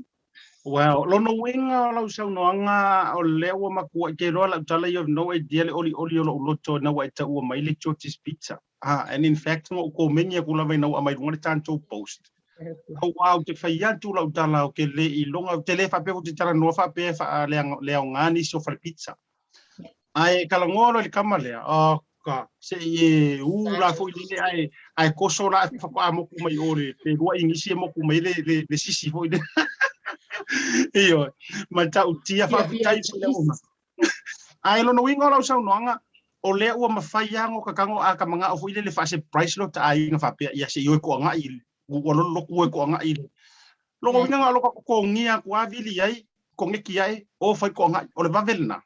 Wow, lona uiga o lau saunoaga o lea ua matua te iloa lau tala you have no idea le olioli o lou loto ina ua e taua mai le George's Pizza. Ah, and in fact na ou komeni aku lava ina ua aumai luga le tatou post. Aua ou te fai atu lau tala ou te le iloga, ou te le faapea ou te talanoa faapea e faaleaoga nisi o fale pizza. Ae talanoa loa i le tama lea, oh, Oka, se i e u la foi lele ae ae koso la e faatoa moku mai o le pe lua inisi e moku mai le le, le sisi foi le. Ioe, matautia faafetai foi le auauna. Ae lona uiga o lau saunoaga, o lea ua mafai lava ona kakago a ka manao foi lele faa-surprise lo ta aiga faapea, ia se i o e toagai, ua lolo lotu o e toagai i le. Lona uiga na o lo ka totogia atu lava vili ai, koneki ae, o fai toagai, o le vave lena.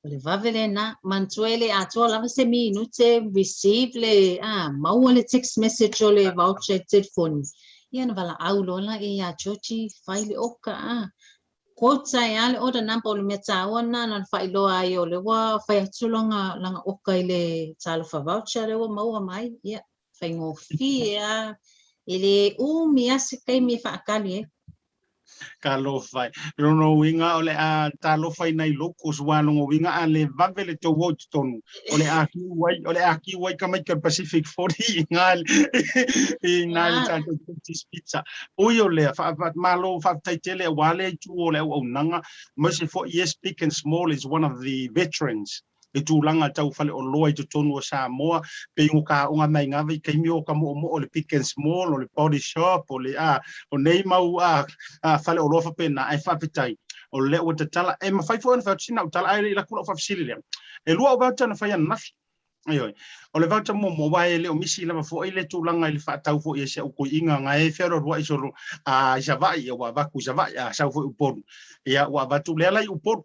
O le vave lena, manatua e le atoa lava se minute receive le, a, maua le text message o le voucher i le telefoni, ia ona valaau loa lea ia Georgie, fai le oka, a. Quote ai lava le order number, o le mea taua lena na ona faailoa ai o lea ua fai atu lana, lana oka i le Talofa Voucher lea ua maua mai, ia, faigofie lava, e le umi lava se taimi e faatali ai. Talofa e. Lona uiga o le a talofa i nai locals aua lona uiga a le vave le tou o i totonu o le a kiu ai o le a kiu ai tamaiti o le Pacific 40 i ina i ina i le tatou British Pizza. Ui o lea, malo faafetai tele aua lea itu o le auaunaga aemaise foi yes big and small is one of the veterans i tulaga tau faleoloa i totonu o Samoa, pei ua taoga mai ngā vaitaimi o ka mo'omo'o o le Big and Small, o le Body Shop, o le a, o nei mau a, a faleoloa faapena, ae faafetai, o lea ua tatala. E mafai foi ona fai atu sina au tala, ae le i alu atu lau faafesili lea. E lua au voucher na fai ananafi. Ioe. O le voucher muamua, aua e le o misi lava foi le tulaga i le faatau foi e si au toeaina na e fealualuai solo a i Savaii, ia ua avatu i Savaii, a sau foi i Upolu. Ia ua avatu lea la i Upolu.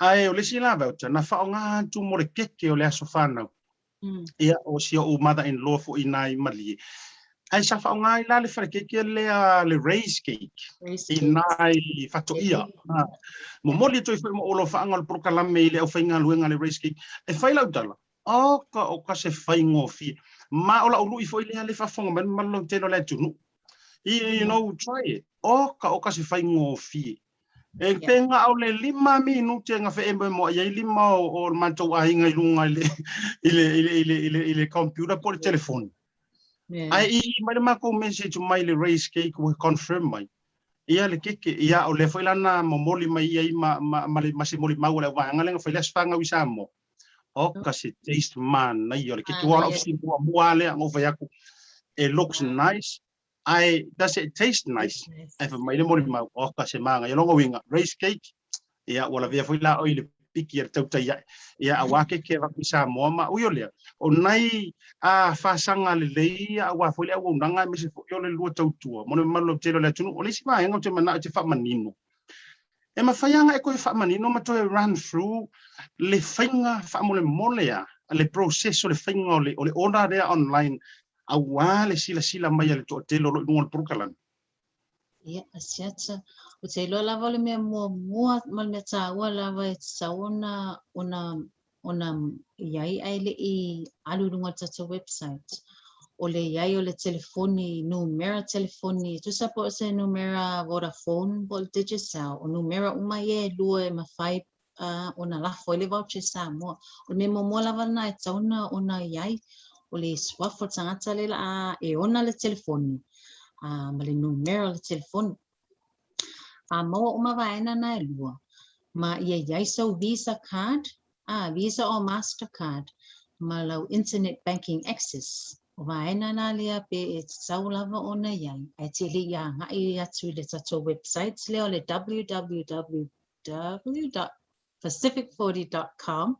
Ae o le isi la voucher, na faaaoga atu mo le keke o le aso fanau. Ia, o si ou mother-in-law foi i ina i Malie. Ae sa faaaoga ai la le fale keke lea le Ray's Cake i ina i Faatoia. Momoli atu ai foi ma ou alofaaga o le polokalame i le aufaigaluega a le Ray's Cake. E fai lau tala, oka oka se faigofie. Ma o lau lui foi lea le faafofoga mai le mamalu lautele o le atunuu. You know, try it. Oka oka se faigofie. E pe na o le 5 minute na feemoemoai ai lima o le matou aiga i luga i le, i le, i le, i le, i le, i le computer po o le telefoni. Ae i mai le matou message mai le Ray's Cake ua confirm mai. Ia le keke, ia o lea foi la na momoli mai ai ma, ma, ma, le, ma se molimau a le auvaega lea na fai le aso fanau i Samoa. Oka se taste manaia o le keke. Ua o lau fesili muamua lava lea na ou fai atu, it looks nice, Ae does it taste nice? Ae fai mai le molimau, oka se māngaia. Lona uiga, Ray's Cake, ia ua lavea foi la oe i le piki a le tautai ae. Ia aua keke e avatu i Samoa ma ui o lea, o nai a faasaga lelei ia aua foi le auaunaga aemaise foi o le lua tautua mo le mamalu lautele o le atunuu. O le isi vaega ou te manao e te faamanino, e mafai lava ona e toe faamanino ma toe run through le faiga faamolemole a le process o le faiga o le o le order lea online aua le silasila mai a le toatele o lo o i luga o le polokalame. Ia, Asiata, ou te iloa lava o le mea muamua ma le mea taua lava e tatau ona, ona, ona i ai ae le i alu i luga o le tatou website, o le i ai o le telefoni, numera telefoni, e tusa po o se numera Vodafone po o le Digicel, o numera uma ia e lua e mafai ona lafo ai le voucher i Samoa. O le mea muamua lava lena e tatau ona, ona i ai, o le suafa o le tagata lea la a e ona le telefoni ma le numera o le telefoni. A maua uma vaega na e lua, ma ia i ai sau Visa card, Visa or Mastercard, ma lau internet banking access. O vaega la lea pe e tatau lava ona i ai, ae te le i agai atu i le tatou website lea o le www www.pacific40.com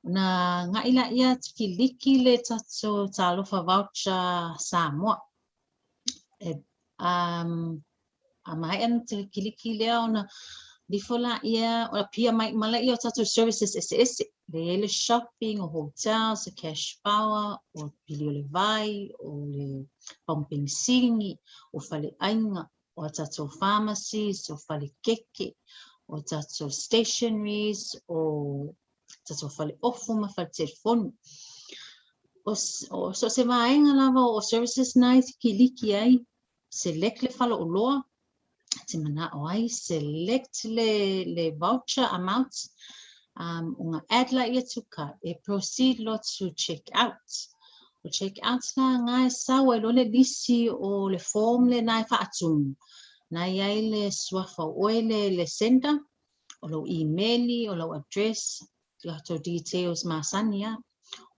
ona agai laia kiliki le tatou Talofa Voucher Samoa. E, a maea ona kiliki lea ona lifo laia, o appear mai uma laia o tatou services eseese. Lea e i ai le shopping, o hotels, o cash power, o pili o le vai, o le pamu penisini, o faleaiga, o a tatou pharmacies, o fale keke, o tatou stationaries, o tatou fale ofu ma fale telefoni. O, o so o se vaega lava o services na e kiliki ai, select le faleoloa, te mana'o ai, select le, le voucher amount, ona add laia to cart, e proceed loa to check out. O check out la na e sau ai loa le lisi o le form lena e faatumu. Na i ai le suafa o oe le, le sender, o lau imeli, o lau address, latou details masani lava.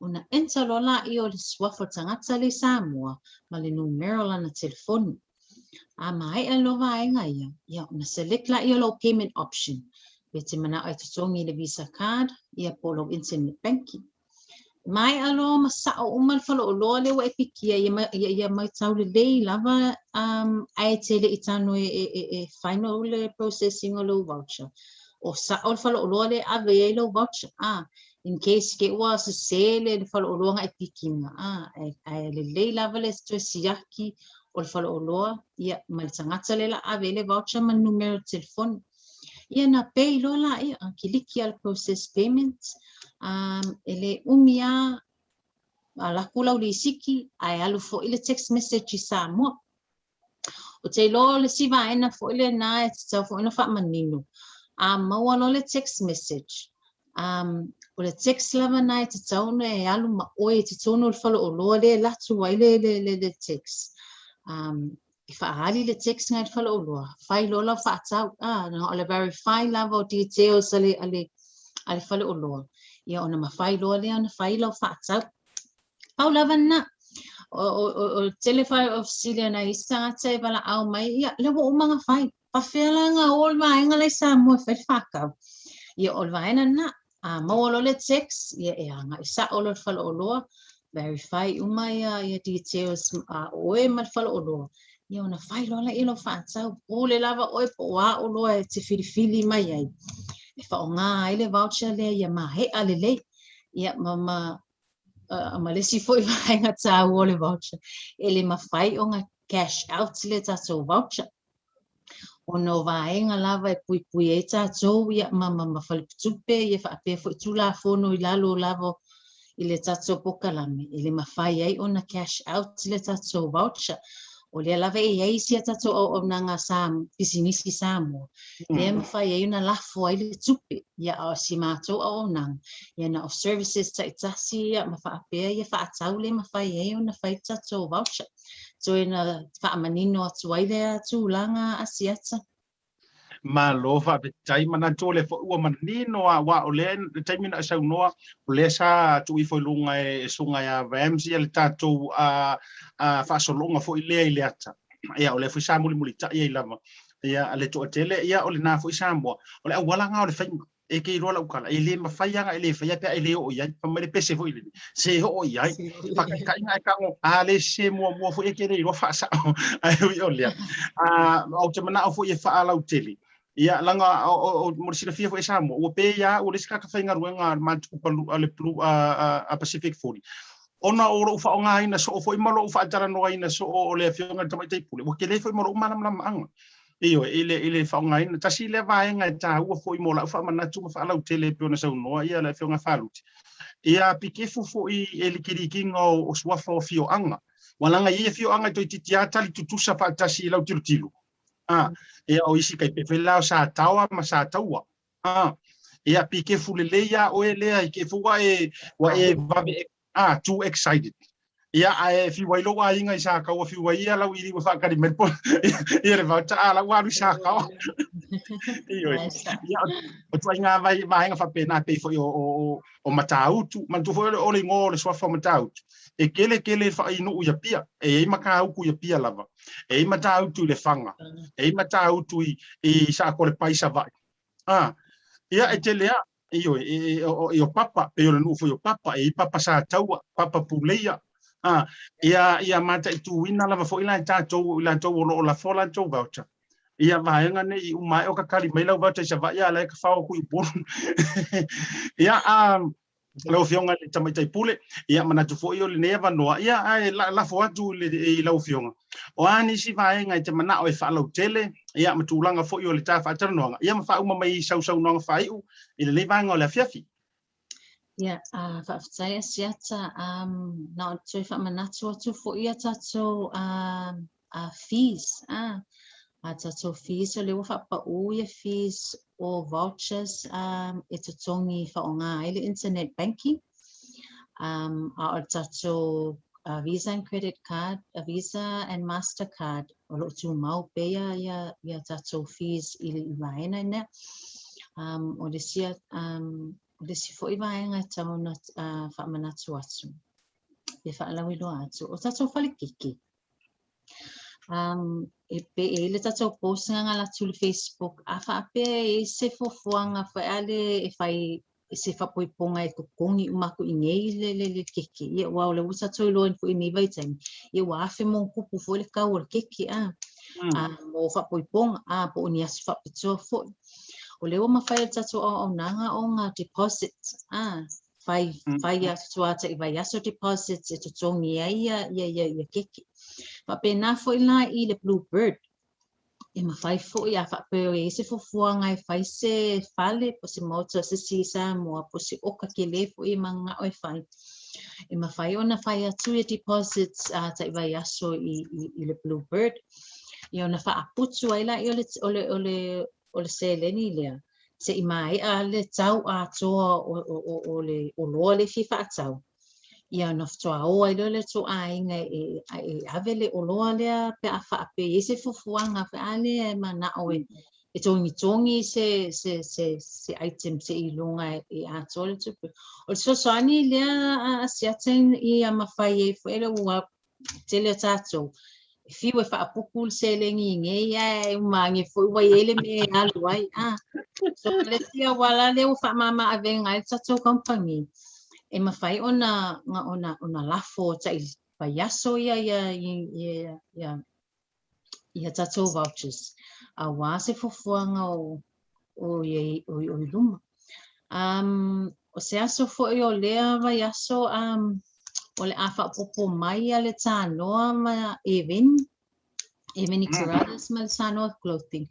Ona enter loa laia o le suafa o le tagata lea i Samoa ma le numera o lana telefoni. A maea loa vaega ia, ia ona select laia o lou payment option, pe te manao e totogi i le Visa card, ia po o lou internet banking. E maea loa ma sao uma le faleoloa lea ua e pikia, ia, ia, ia maitau lelei lava um, ae te le i tano e, e, e, e final le processing o lou voucher. O sao le faleoloa lea e ave i ai lou voucher. Ah, in case ke ua sese le, le faleoloa na e pikiina, ah, ae, ae lelei lava le toe siaki o le faleoloa, ia, ma le tagata lea la ave i le voucher ma le numera o le telefoni. Ia na pay loa laia, a kiliki a le process payment, um, e le umi a alu atu lau lisiti ae alu foi le text message i Samoa. Ou te iloa o le isi vaega foi lena e tatau foi ona faamanino, a maua loa le text message, um, o le text lava na e tatau ona e alu ma oe i totonu o le faleoloa lea e alu atu ai le, le, le, le text. Um, e faaali le text na i le faleoloa, fai loa lau faatau, ah, na o le verify lava o details a le, a le, a le faleoloa, ia ona mafai loa lea ona fai lau faatau. Pau lava lena. O, o, o, o le tele fai o fesili a nai isi tagata e valaau mai, ia, lea ua uma ona fai. Faafefea la ona o le vaega la i Samoa e fai le faatau? Ia, o le vaega lena. A maua loa le text, ia e agai sao loa i le faleoloa, verify uma ia, ia details a oe ma le faleoloa, ia ona fai loa lea o lau faatau. Pule lava oe po o a oloa e te filifili mai ai, e faaaoga ai le voucher lea ia maea lelei. Ia, ma, ma, ma le isi foi vaega taua o le voucher, e le mafai ona cash out le tatou voucher. Ona o vaega lava e puipui ai tatou ia, ma, ma, ma faletupe ia faapea foi Tulafono i lalo lava i le tatou polokalame, e le mafai ai ona cash out le tatou voucher. O lea lava e i ai isi a tatou auaunaga sa pisinisi Samoa, lea e mafai ai ona lafo ai le tupe, ia a o si matou auaunaga, ia na o services taitasi ia ma faapea ia faatau le mafai ai ona fai le tatou voucher. Toe na faamanino atu ai lea tulaga Asiata. Malo faafetai, manatu o lea foi ua manino a aua o lea le taimi na e saunoa o lea sa tuu ifo i luga e susuga ia Ramsay le tatou faasologa foi lea i le ata. Ia o lea foi sa mulimulitai ai lava ia le toatele, ia o lena foi Samoa, o le auala lena o le faiga. E ke iloa lau tala, e le mafai lava ona e le faia pe a e le oo i ai. Fai mai le pese foi lele, se oo i ai. Faataitaiga e tago, a le sese muamua foi e ke le iloa faasao. Ae ui o lea, ou te manao foi e faalautele, ia leaga mo le silafia foi e Samoa, ua pei lava au o le isi tagata faigaluega a le matou a le Blue, a Pacific 40, ona o lou faaaogaina soo foi ma lou faatalanoaina soo o le Afioga i le Tamaitai Pule, ua tele foi ma lou malamalamaaga. Ioe, i le, i le faaaogaina. Tasi lea vaega e taua foi mo lau faamanatu ma faalautele e pei ona saunoa ia le Afioga Faluti, ia pikefu foi e likilikiga o suafa o afioaga. Ua leaga e i ai afioaga e toeitiiti lava tali tutusa faatasi i lau tilotilo. A, ia o isi tai pei foi la o Sataoa ma Sataua. A, ia pikefu lelei lava oe lea i te ua e, ua e vave Ah, too excited. Ia, ae fiu ai lou aiga i Sakaua, fiu ai ia lau iliu e faatali mai po ia le voucher, a la ua alu i Sakaua. Ioe. Ia, o ituaiga vai, vaega faapena pei foi o, o, o, o Matautu, manatua foi o le igoa o le suafa o Matautu, e tele tele faainu'u i Apia, e i ai Matautu i Apia lava, e i ai Matautu i Lefaga, e i ai Matautu i, i Saakolepa i Savaii. Ah, ia e tele lava, Ioe, e, o, o Papa, pei o le nuu foi o Papa, e i ai Papa Sataua, Papa Puleia, a, ia, ia mataituina lava foi la e tatou, i latou o lo o lafo latou voucher. Ia vaega nei i uma ae o kakali mai lau voucher i Savaii a la e kafao atu i Upolu. Ia, a, lau Afioga i le Tamaitai Pule, ia manatu foi o lenei avanoa, ia ae lafo atu i, le, i lau Afioga. O a nisi vaega e te manao e faalautele, ia ma tulaga foi o le ta faatalanoaga, ia ma faauma mai i sau saunoaga faaiu i lenei vaega o le afiafi. Ia, uh, faafetai Asiata, um, na o toe faamanatu atu foi ia tatou uh, uh, fees, ah, a tatou fees, o lea ua faapaū ia fees o vouchers um, e totogi faaaoga ai le internet banking. Um, a o le tatou uh, Visa and credit card, a Visa and Mastercard, o lo o tumau pea ia, ia, ia tatou fees i le vaega lea. Um, o le isi um, O le isi foi vaega e tatau ona faamanatu atu, e faalauiloa atu, o tatou fale keke. E pe e i ai le tatou post na gala atu i le Facebook, a faapea e i ai se fuafuaga foi a le e fai se faapoipoga e totogi uma atu i inei le, le, le keke, ia aua o lea ua tatou iloaina foi i lenei vaitaimi, ia ua afe ma ona tupu foi le tau o le keke, a, mo faapoipoga, a, po o ni aso faapitoa foi. O lea ua mafai e le tatou auaunaga ona deposit, a, fai, fai atu tai vaiaso deposit e totogi ai ia, ia, ia, ia keke. Faapena foi la i le Blue Bird, e mafai foi a faapea e i ai se fuafuaga e fai se fale po o se maota o se isi i Samoa po o se oka tele foi e mananao e fai. E mafai ona fai atu ia deposits tai vaiaso i, i, i le Blue Bird, ia ona faaputu ai laia o le, o le, o le, o le seleni lea se i maea le tau atoa o, o, o, o le oloa lea e fia faatau, ia ona faatoa o ai lea o le tou aiga e, e ave le oloa lea pe a faapea e i ai se fuafuaga foi a lea e manao e, e togitogi se, se, se, se item se i luga e, e atoa le tupe. O le fesoasoani lea a Asiata ia mafai ai foi le ua tele o tatou e fiu e faapupu le seleni i nei ae uma ane foi ua i ai le mea e alu ai. Ah. So le isi auala lea ua faamama avega ai le tatou kamupani e mafai ona, ona, ona lafo tai vaiaso ia, ia, ia, ia, ia tatou vouchers aua se fuafuaga o, o, i, o, o i luma. Um, o se aso foi o lea vaiaso um, o le a faaopoopo mai a le Tanoa ma Eveni, Eveni Carruthers ma le Tanoa Clothing.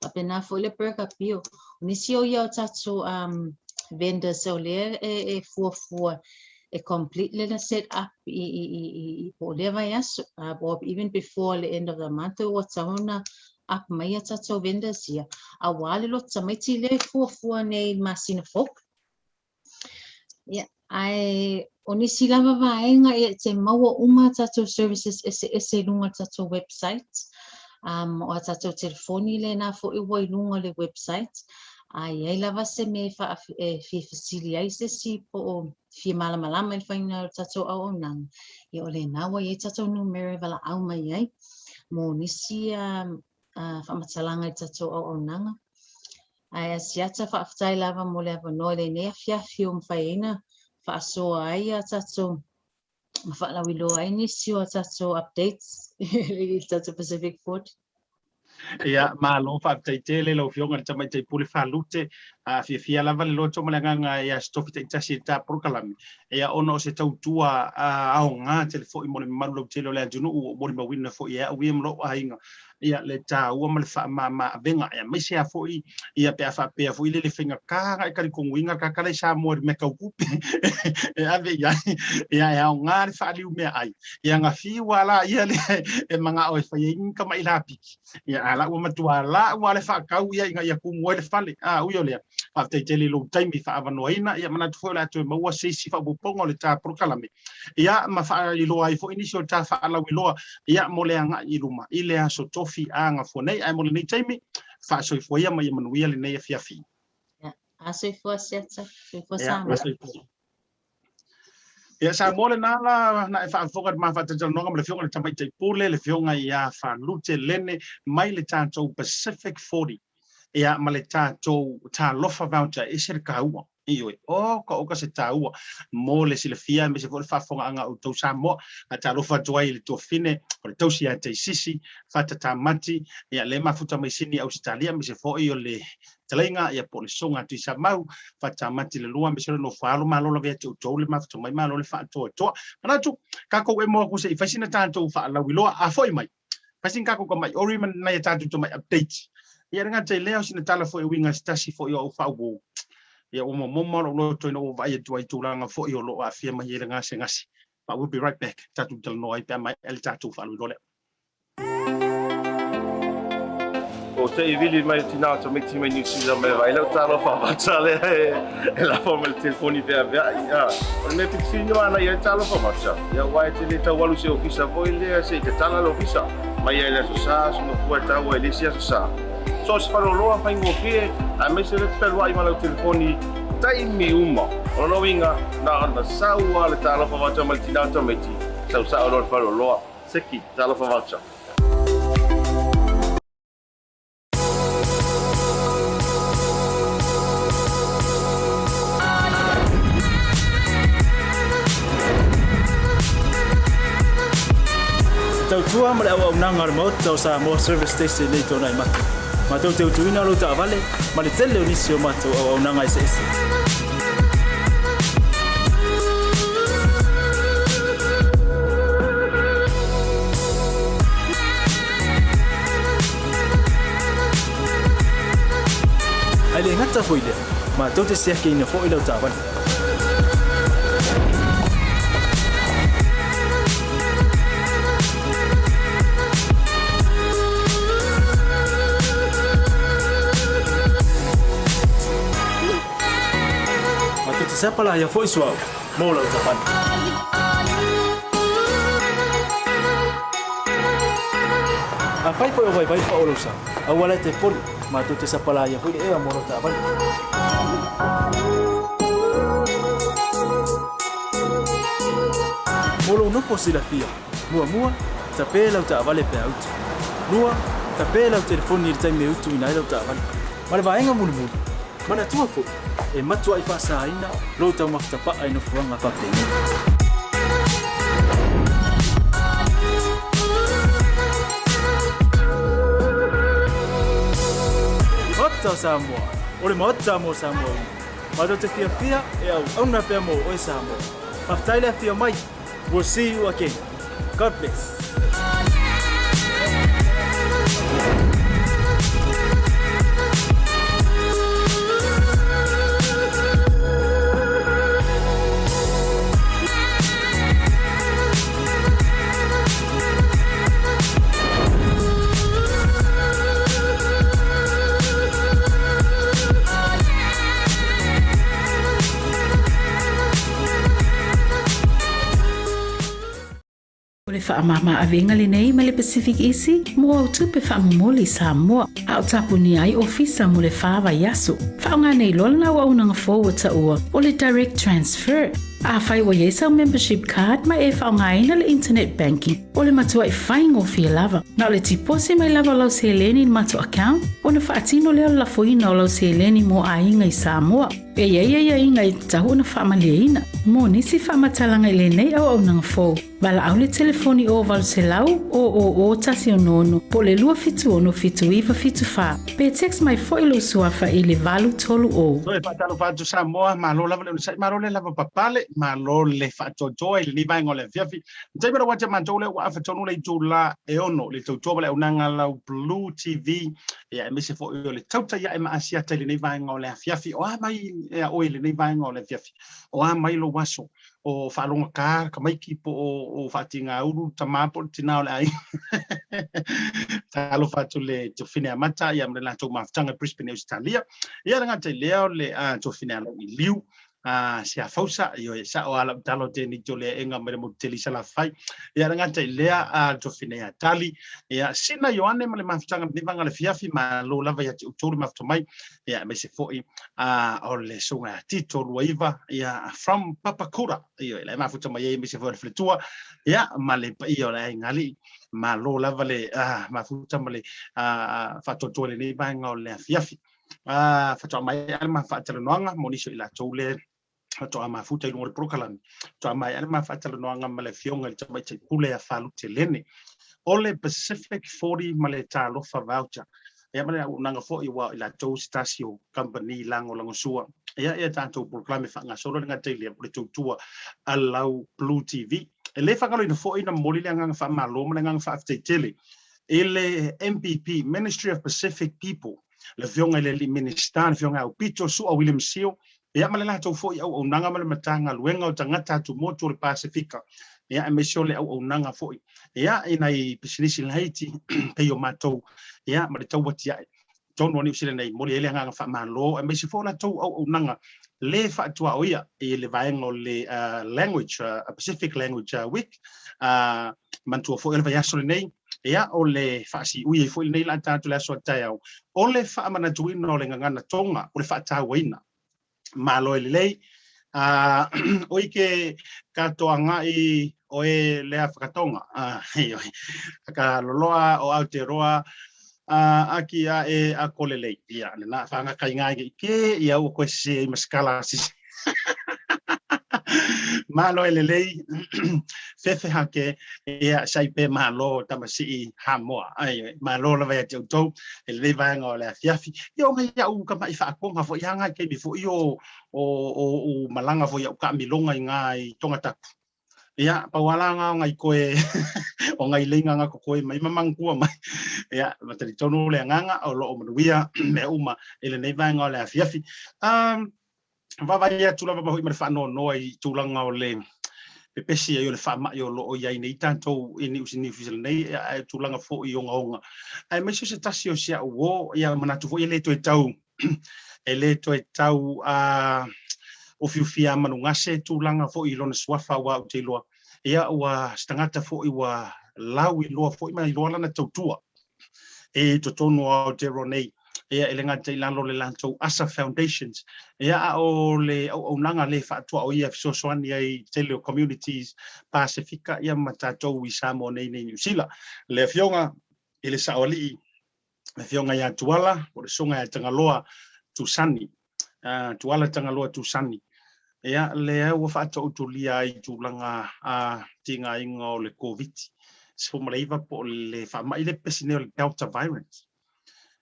Faapena foi le Burger Pio. O nisi o ia o tatou um, vendors o lea e, e fuafua e complete le set up i, i, i, i, i po o lea vaiaso, or even before the end of the month, ua tatau ona up mai a tatou vendors ia, aua le loto tamaiti lea e fuafua nei i le masina fou. Ia, ae o nisi lava vaega e te maua uma a tatou services eseese i luga o le tatou website. Um, o a tatou telefoni lena foi ua i luga o le website. A i ai lava se mea e, wha, e fia fesili ai se isi po o fia malamalama i le faiga o le tatou auaunaga, ia o lena ua i ai tatou numera e valaau mai ai mo nisi um, faamatalaga i le tatou auaunaga. Ae Asiata, faafetai lava mo le avanoa i lenei afiafi ua mafai ai ona faasoa ai a tatou ma faalauiloa ai nisi o a tatou updates i le tatou Pacific 40. Ia, malo faafetai tele lau Afioga i le Tamaitai Pule Falute. A fiafia lava le loto ma le agaga i aso tofi taitasi i le ta polokalame. Ia, ona o se tautua aoga tele foi mo le mamalu lautele o le atunuu ua molimauina foi e au ia ma lou aiga ia le taua ma le faamama avega aemaise lava foi ia pe a faapea foi le le faigata ona e talitonuina tagata la i Samoa i le mea tau tupe e ave i ai ia e aoga le faaliu meaai ia na fiu lava laia lea e manao e fai ai ni tamai lapiki ia a la ua matua lau lava le faatau ia ina ia tumu ai le fale a ui o lea faafetai tele i lou taimi faaavanoaina ia manatu foi o le a toe maua se isi faaopoopoga o le ta polokalame ia ma faailoa ai foi nisi o ta faalauiloa ia mo le agai i luma i le aso tofi a gafua nei ae mo lenei taimi faasoifua ia ma ia manuia lenei afiafi. Ia, a soifua Siata, soifua Samoa. Ia Samoa lena la na e faafofoga i le ma faatalatalanoaga ma le Afioga i le Tamaitai Pule, le Afioga ia Falute Lene mai le tatou Pacific 40 ia ma le tatou Talofa Voucher e ese le taua. Ioe, oka oka se taua mo le silafia aemaise foi le faafofogaaga a outou Samoa. Faatalofa atu ai i le tuafafine o le tausi ia Taisisi, Fata Tamati, ia le mafuta mai Sini Ausetalia aemaise foi o le fetalaiga ia po o le Soga Tuisamau, Fata Tamati le lua aemaise o le nofo alo. Malo lava ia te outou le mafuta mai, malo le faatoatoa. Manatu, tatou emo atu se i fai sina tatou faalauiloa, a foi mai, fai sina tatou tamai ori ma nai a tatou tamai update. Ia le gata i lea, o sina tala foi e uiga i se tasi foi o au faauo. Ia ua momomo lou loto ina ua vaai atu ai i tulaga foi o lo o aafia mai ai le gasegase. But we'll be right back. Tatou talanoa ai pe a maea le tatou faalauiloa lea. O te i vili mai o tina o tamaiti mai New Zealand mai vaai lau talofa vata lea e, e lafo mai le telefoni veaveai. A, o le mea pitofili ni mana ia talofa vata. Ia aua e te le tau alu i se ofisa foi lea se i tatala le ofisa. Mai ai le aso sa, aso mafua e tau ai le isi aso sa. So o se faleoloa faigofie, aemaise o lea e te fealuai ma lau telefoni taimi uma. O lona uiga, na ona sau lava le Talofa Voucher mai le tina o le tamaiti, sau sao loa i le faleoloa. Seki, Talofa Voucher. Te tautua ma le auaunaga a le Maota o Samoa Service Station nei tona i matou. Matou te utuina lou taavale ma le tele o nisi o matou auaunaga eseese. Ae le gata foi lea, matou te siakiina foi lau taavale. Matou te sapalaia foi suauu mo lau taavale. Afai foi o vaivai pao lou sa, aua la e te poli, matou te sapalaia foi le ea mo lau taavale. Mo lou nofo silafia, muamua, tape lau taavale pe a utu. Lua, tape lau telefoni i le taimi e utuina ai lau taavale. Ma le vaega mulimuli, manatua foi, e matuai faasaina lou taumafa tapaa i nofoaga faapenei. Maota o Samoa, o le Maota mo Samoa uma. Matou te fiafia e auauna pea mo oe Samoa. Faafetai le afio mai. We'll see you again. God bless. O le faamama-avega lenei mai le Pacific Easy mo au tupe faamomoli i Samoa, a o tapunia ai ofisa mo le fa vaiaso. Faaaoga nei loa lena auaunaga fou ua taua o le Direct Transfer. Afai ua i ai sau membership card ma e faaaogaina le internet banking, o le matuai faigofie lava. Na o le tiposi mai lava o lau seleni i le matou account ona faatino lea o le lafoina o lau seleni mo aiga i Samoa. E i ai aiaiga e tatau ona faamalieina. Mo nisi faamatalaga i lenei auaunaga fou, valaau le telefoni o 800 000 166 po o le 276 7974 pe text mai foi lou suafa i le 830. Toe faatalofa atu Samoa, malo lava le onosai, malo le lava papale, malo le faatoatoa i lenei vaega o le afiafi. Le taimi o lau ati a matou lea ua afa tonu le itula e ono, le tautua ma le auaunaga lau Blue TV, ia aemaise foi o le tautai ae ma Asiata i lenei vaega o le afiafi. O a mai ia oe i lenei vaega o le afiafi? O a mai lou aso? O faalogata tamaiti po o faatigaulu tama po o le tina o le aiga? Talofa atu le Tofine Amata ia ma le latou mafutaga i Brisbane, Ausetalia. Ia le gata i lea o le Tofine Alau i Liu a se afausa io e sao ala talo te ni tole enga mai le motu tele i Salafai. Ia le gata i lea a Tofine ia Tali ia Sina Ioane ma le mafutaga ni vanga le fiafi ma lo lava ia te outou le mafuta mai ia aemaise foi a o le susuga ia Tito Luaiva ia from Papakura ioe la e mafuta mai ai aemaise foi o le faletua ia ma le paia o le aiga alii. Malo lava le mafuta ma le faatoatoa i lenei vaega o le afiafi. Faatoa maea le ma faatalanoaga mo nisi o i latou le faatoa mafuta i luga o le polokalame. Faatoa maea le ma faatalanoaga ma le Afioga i le Tamaitai Pule ia Falute Lene o le Pacific 40 ma le Talofa Voucher. Ia ma le auaunaga foi aua o i latou se tasi o kamupani lagolagosua. Ia ia tatou polokalame faagasolo le gata i lea o le tautua a lau Blue TV. E le faagaloina foi na momoli le agaga faamalo ma le agaga faafetai tele i le MPP, Ministry of Pacific People, le Afioga i le Alii Minisita, le Afioga ia Aupito Su'a William Sio, ia ma le latou foi auaunaga ma le Matagaluega o Tagata Atumotu o le Pasefika, ia aemaise o le auaunaga foi ia i nai pisinisi laiti pei o matou, ia ma le tauatiae totonu o Niu Sila nei. Momoli ai le agaga faamalo aemaise foi o latou auaunaga le faatuaoia i le vaega o le language, Pacific Language Week, manatua foi o le vaiaso lenei, ia o le faasiui ai foi lenei la tatou le aso a taeao, o le faamanatuina o le gagana Toga, o le faatauaina. Malo e lelei. Oi ke katoa ngai o e lea whakatonga. Ka loloa o Aotearoa aki a e a ko lelei. Ia, le na whanga kai ngai ke ke ia ua koe se i maskala sisi. Malo e lelei, fefe hake, ia sai pe malo tamasi'i Hamoa. Ai, malo lava ia te outou, e lelei vaega o le afiafi. Ia o ngai au ka mai whaakonga fo ia ngai keimi fo i o, o, o, o malanga fo ia u ka milonga i ngā i tonga tapu. Ia, pauala ngā o ngai koe, o ngai leinga ngā ko koe mai mamangkua mai. Ia, matari tonu le anganga o loo manuia mea uma e lenei vaega o le afiafi. Um, Vaavaai atu lava ma hoʻi ma le faanoanoa i tulaga o le pepesi ai o le faamaʻi o lo o i ai nei tatou i Niu Sila nei, ae tulaga foi ogaoga. Aemaise o se tasi o si a'u uō, ia manatu foi e le toe tau e le toe tau ufiufia manugase tulaga foi i lona suafa aua ou te iloa ia ua se tagata foi ua lau iloa foi ma iloa lana tautua e totonu o Aotearoa nei, ia e le gata i lalo o le latou ASA Foundations, ia a o le auaunaga le faatuaoia e fesoasoani ai i tele o communities Pasefika ia ma tatou i Samoa nei nei Niu Sila. Le Afioga i le Saoalii, le Afioga ia Tuala, po o le Susuga ia Tagaloa Tusani, Tuala Tagaloa Tusani, ia lea ua faatautulia ai i tulaga a tigaina o le Koviti-19 po o le faamai le pepesi nei o le Delta variant.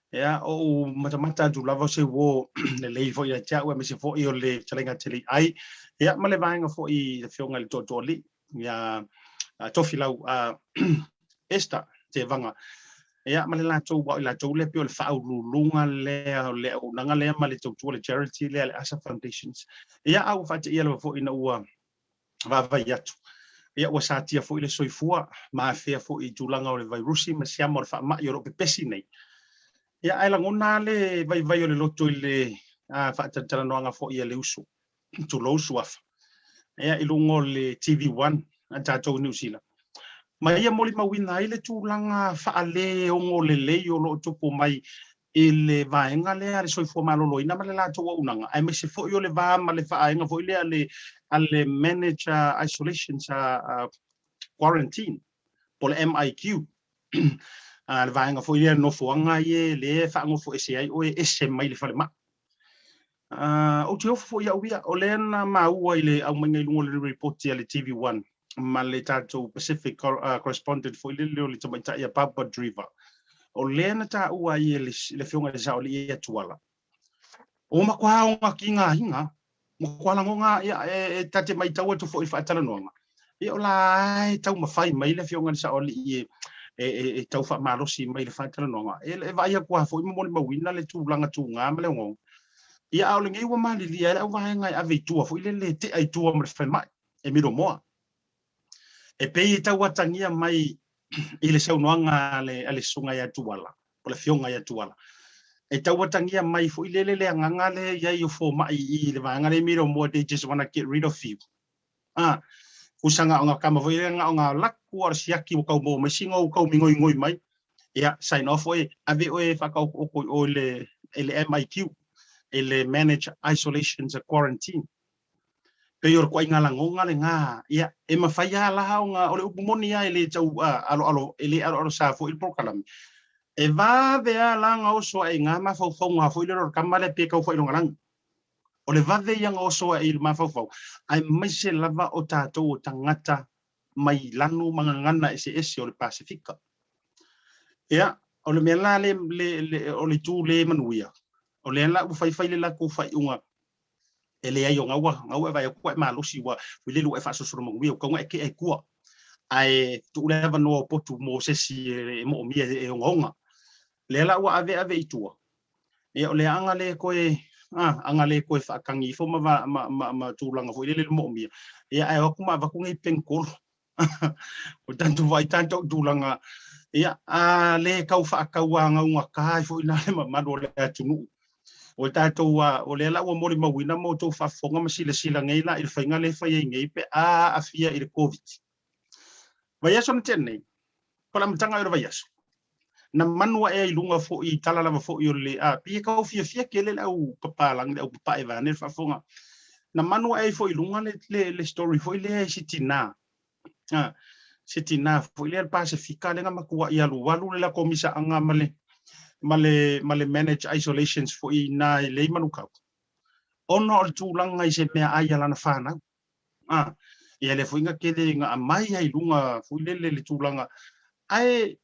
Ia, o ou matamata atu lava o se uō lelei foi ia te au, aemaise foi o le fetalaiga tele ai, ia, ma le vaega foi i le Afioga i le Tootooalii, ia Tofilau Esther Tevaga, ia, ma le latou, aua o i latou lea pei o le faauluuluga lea o le auaunaga lea ma le tautua le charity lea le ASA Foundations. Ia, a ua faateia lava foi ina ua vaavaai atu, ia ua satia foi le soifua ma afea foi i tulaga o le vairusi ma siama o le faamai o lo o pepesi nei. Ia, ae lagona lava le vaivai o le loto i le faatalatalanoaga foi a le uso, tulou suafa, ia, i luga o le TV1 a tatou i Niu Sila. Ma ia molimauina ai le tulaga faaleogo lelei o lo o tupu mai i le vaega lea a le soifua maloloina ma le latou auaunaga, aemaise foi o le va ma le vaega foi lea a le Managed Isolation Quarantine po o le MIQ, le vaega foi lea nofoaga ia lea e faanofo ese ai oe e ese mai le falemai. Ou te ofo foi au ia, o lea na maua i le aumaiga i luga o le lipoti a le TV1 ma le tatou Pacific Correspondent foi lele o le tamaitai a Barbara Dreaver, o lea na taua ai e le Afioga i le Saoalii ia Tuala, ua matua oga tigaina, matua lagoga, ia, e ta te matau atu foi i le faatalanoaga, ia o la e taumafai mai le Afioga i le Saoalii e tau faamalosi mai i le faatalanoaga. E vaai atu lava foi ma molimauina le tulaga tuga ma le ogaoga. Ia, a o lenei ua malilie ai le auvaega e ave i tua foi lele e tea i tua ma le falemai e Milomoa. E pei e tau atagia mai i le saunoaga a le Susuga ia Tuala, po o le Afioga ia Tuala, e tau atagia mai foi lele le agaga lea e i ai o fomai i le vaega lea i Milomoa, they just wanna get rid of you. A, usa nga o nga kama foi lea nga o nga laku o le siaki ua kau maua mai sina ua kau migoigoi mai, ia, sign off oe, ave oe e whakaokooko i oe le, e le MIQ, e le Manage Isolations Quarantine. Pei o le koaiga lagoga lena, ia, e mafai lava la ona, o le upu moni lava e le tau aloalo, e le aloalo sa foi le polokalame. E vave lava la ona oso ae i ngā mafaufauga foi lea o le kama lea pe tau faailogalanu. O le vave ia ona oso ae i le mafaufau, aemaise lava o tatou o tagata mai lanu ma gagana eseese o le Pasefika. Ia, o le mea la le, le, le, o le itu le manuia, o lea la ua faifai le latou faaiuga e leai o gaua, gaua e vaai atu ua e malosi, ua lele ua e faasolosolo manuia, ua tatau ona e tea i tua. Ae tuu le avanoa o potu mo se isi e moomia e ogaoga. Lea la ua ave ave i tua, ia o lea aga le toe, aga le toe faatagi ifo ma, ma, ma, ma tulaga foi lele le moomia, ia ae o atu ma avatu nei penikolo. O tatou vaai tatou tulaga, ia, a le tau faatauagaugata ai foi la le mamalu o le atunuu. O tatou, o lea la ua molimauina ma outou faafofoga ma silasila nei la i le faiga lea e fai ai nei pe a aafia i le Koviti. Vaiaso na tea nei, po o le amataga o le vaiaso. Na manu aʻe ai i luga foi i tala lava foi o le a pei e kau fiafia tele le au papalagi le au papaʻe vaeane le faafofoga. Na manu aʻe ai foi i luga le, le, le story foi lea i si tinā. A, se tinā foi lea le Pasefika lea na matuaʻi alualu le latou misaaga ma le, ma le, ma le manage isolations foi i ina i le Manukau ona o le tulaga i se meaai a lana fanau. A, ia lea foi na tele na aumai ai i luga foi lele le tulaga ae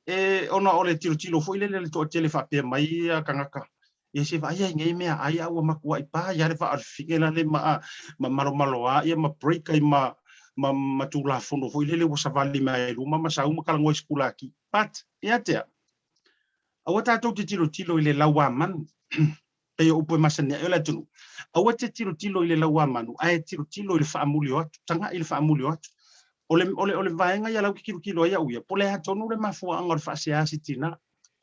e ona o le tilotilo foi lele le toatele faapea mai ia tagata ia se vaai ai nei meaai a ua matuai pa ia le vaa o le fine la le ma ma malomaloa ia ma break ai ma ma ma tulafono foi lele ua savali mai ai luma ma sau ma talanoa i sikulaki. But ia te au, aua tatou te tilotilo i le lauamanu pei o upu e masani ai o le atunuu, aua te tilotilo i le lauamanu, ae tilotilo i le faamuli o atu, tagai i le faamuli o atu. O le, o le, o le vaega ia lau te tilotilo ai au ia, po o le a tonu le mafuaaga o le faasea a si tina.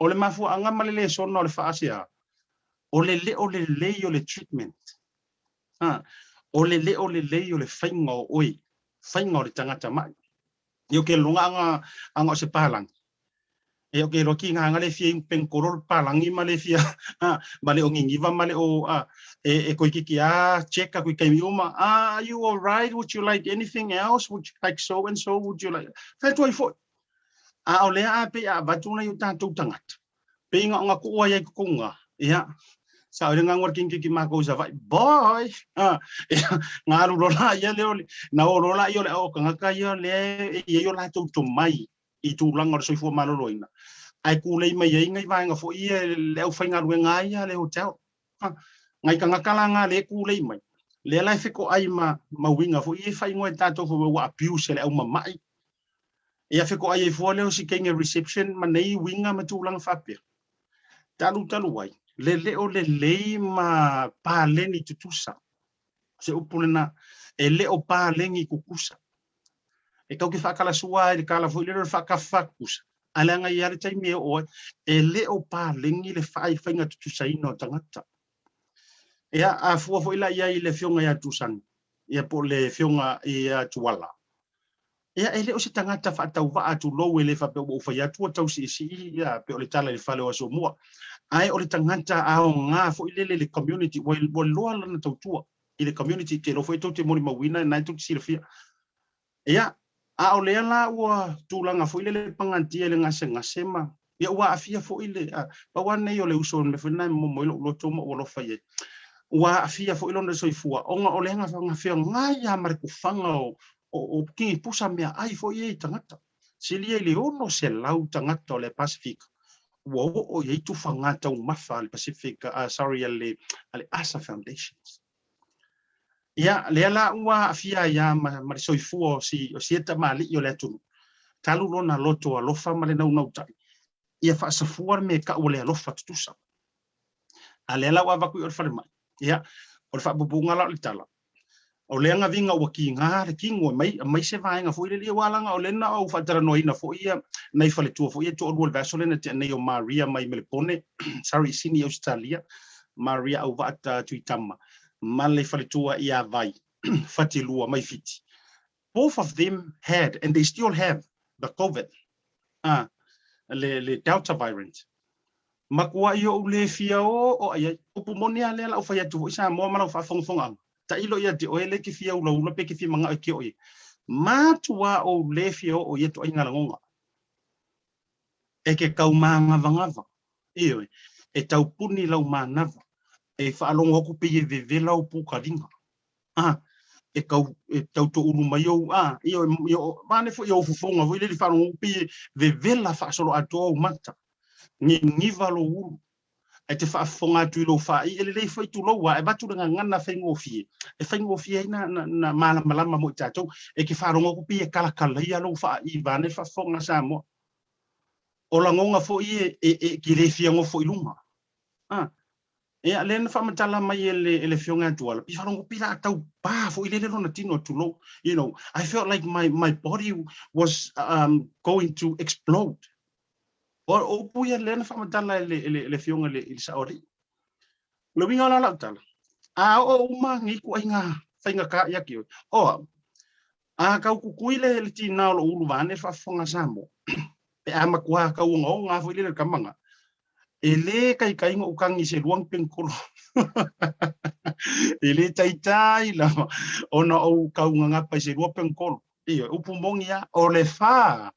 O le mafuaaga ma le lesona o le faasea, o le le o lelei o le treatment. Ha, o le le o lelei o le faiga o oe, faiga o le tagata maʻi. Ia o ke loga anga, anga o se palagi. Ia o ke loa ki ngā le fia ing pengkoro le palagi ma le fia, ha, ma le o ngingiva ma le o, a, e, e koi kiki a, check a kui kaimi uma, ah, are you all right? Would you like anything else? Would you like so and so? Would you like... Whai tuai foi. A o lea a pei a avatu nai o tātou tagata. Pei nga nga ko ai ai ko nga. Ia. Sa o le ngangwa king ki ma ko sa vai. Boy. Ah, ia nga lu lola ia le ole. Na o lola ia le o kanga ia le ia yo la tou tomai i tulaga o le soifua maloloina. Ae kulei mai ai ngai vaega foi ia le aufaigaluega ai ia le hotel. Ha, ngai tagata la nga le kulei mai. Lea la e fekoai ma ma uiga foi ia e faaigoa e tatou foi ua abuse e le aumama'i. Ia fekoai ai fua lea o si kenge reception ma nei uiga ma tulaga faapea. Talu talu ai, le le o lelei ma paleni tutusa. Se upu lena, e le o paleni kukusa. E tau ke faakalasua ai le kala foi lele o le faakafakusa, ae leaga e i ai le taimi e oo ai, e le o paleni le faiga tutusaina o tagata. Ia, a fua foi la i ai i le afioga ia Tusani, ia po o le afioga ia Tuala, ia e le o se tagata faatauvaa tulou e le faapea ua ou fai atu ua tausiisii, ia pei o le tala i le fale o Asomua, ae o le tagata aoga foi lele i le community, ua iloa lana tautua i le community, te iloa foi tou te molimauina, na e tou te silafia. Ia, a o lea la ua tulaga foi lele pagatia i le gasegase ma, ia ua aafia foi le, a, pau lava lenei o le uso o le mea foi lena e momomo ai lou loto ma ou alofa i ai. Ua aafia foi lona soifua ona o le na feagai lava ma le kufaga o, o, o kinipusa meaai foi ia i tagata. Silia i le 600 tagata o le Pasefika ua oo i ai tufaga taumafa a le Pacific, uh, sorry, a le, a le ASA Foundations. Ia, lea la ua aafia ai lava ma, ma le soifua o si, o si e tamalii o le atunuu, talu lona loto alofa ma le naunautai, ia faasafua le mea e tau o le alofa tutusa. A lea la ua avatu i o le falemai. Ia, o le faapupuga la o le tala, o lea gaviga ua kiga le kino e mai, mai se vaega foi lele, aua leaga o lea na ou faatalanoaina foi ia nai faletua foi ia toalua i le vaiaso lea na tea nei o Maria mai Melepone, sorry, Sini Ausetalia, Maria Auvaata Tuitama ma le faletua ia Vai Fatilua mai Fiti. Both of them had and they still have the Covid, ah, le, le Delta variant. Makuai ou le fia oo ai ai. Upu moni lava lea la ou fai atu foi Samoa ma lau faafogafogaaga. Tailo ia te oe le ke fia ulaula pe ke fia mangao e ke o ia. Matua ou le fia oo ia toaiga lagoga. E ke kaumāgavagava, ioe, e taupuni lau manava, e faalogo aku pei e vevela ou pūkaliga. A, e kau, e tau toʻulu mai ou, a, ioe, io, vaeane foi ou fofoga foi lele faalogo aku pei e vevela faasoloatoa ou mata, gigiva lou ulu, ae te faafofoga atu i lou faaii, e lelei foi tulou a e avatu le gagana faigofie, e faigofie ai na, na, na malamalama mo i tatou, e ke faalogo aku pei e kalakalaia lou faaii vaeane le faafofoga a Samoa. O lagoga foi e, e, e ke le fia nofo i luga. A, ia, lea na faamatala mai e le, e le Afioga ia Tuala, pei faalogo pei la tau pa foi lele lona tino tulou. You know, I felt like my, my body was um, going to explode. O, o upu ia lea na faamatala e le, e le, e le Afioga i le, i le Saoalii. O le uiga o la lau tala, a oo uma nei ituaiga faigata ia te oe, o au, a tau kukui le, le tinā o lou ulu vaeane le faafofoga a Samoa. Pe a matua tau ogaoga lava foi lele o le tama lena, e le taitai ona ou tagi i se lua ni penikolo. E le taitai lava ona ou taugagapa i se lua penikolo. Ioe, upu moni lava, o le fa,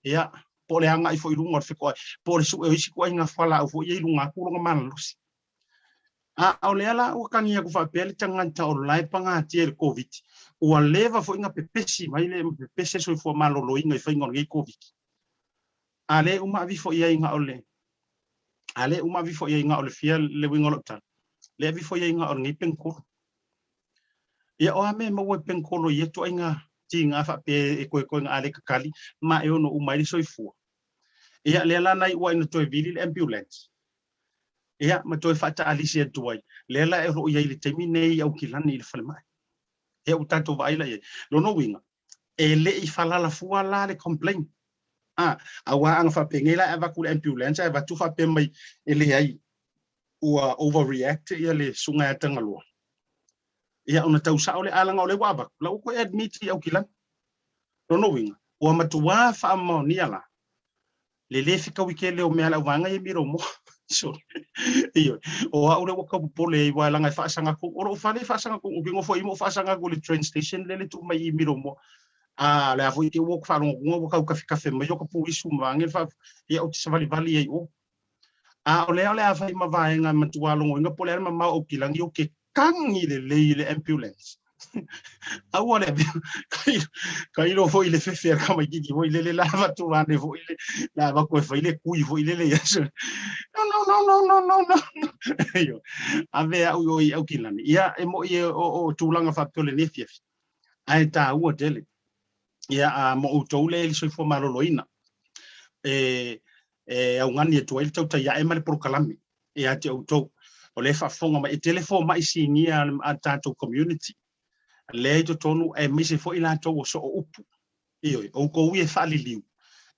ia, po o le agai foi i luga o le fetoai, po o le sue o isi ituaiga fualaau foi ia i luga atu lona malolosi. A o lea la ua tagi atu faapea le tagata o la e pagatia i le Koviti, ua leva foi ona pepesi mai le pepese le soifua maloloina i faiga o lenei Koviti. A lea uma avifo i ai na o le a lea uma avifo i ai na o le fia le uiga o lau tala. Lea avifo i ai na o lenei penikolo. Ia o a mea e maua i penikolo i ia ituaiga tiga faapea e koekoe na a le tatali ma e ono uma ai le soifua. Ia lea la na iu ai ina toe vili le ambulance. Ia, ma toe faataalisi atu ai. Lea la o lo o i ai i le taimi nei i Aukilani i le falemai. Ia, ua tatou vaai la i ai. Lona uiga, e le i falalafua la le complaint. A, aua ana faapenei la e avatu le ambulance ae avatu faapea mai e leai, ua overreact ia le susuga ia Tagaloa. Ia, ona tau sao lea, a leaga o lea ua avatu, la ua toe admit i Aukilani. Lona uiga, ua matua faamaonia la le lē fetaui tele o mea a le auvaega ia miro moa. Sorry. Ioe. O au lea ua tau popole ai aua leaga e faasaga atu, o lou fale e faasaga atu, ou te nofo ai ma ou faasaga atu i le train station lea le tuu mai i Miromoa. A o le a foi te ua ou faalogo atu ua tau kafekafe mai o ka puisu ma vaega le faa, ia ou te savalivali ai i o. A o lea o le a fai ma vaega e matua logoina po o le a le mamao o Aukilani ou te tagi lelei i le ambulance. Aua le avea, tailo foi i le fefe a le tamaititi foi lele la avatu ane foi le, la avatu e fai le kui foi lele ia. No, no, no, no, no, no, no. Ioe. Ave au i o i Aukilani. Ia, e moi e o, o tulaga faapea o lenei afiafi. Ae taua tele. Ia, a mo outou lea i le soifua maloloina, e, e augani atu ai le tautai ae ma le polokalame ia te outou. O lea e faafofoga mai, e tele fomai sinia a le tatou community lea i totonu, aemaise foi latou o soo upu. Ioe, outou ia e faaliliu,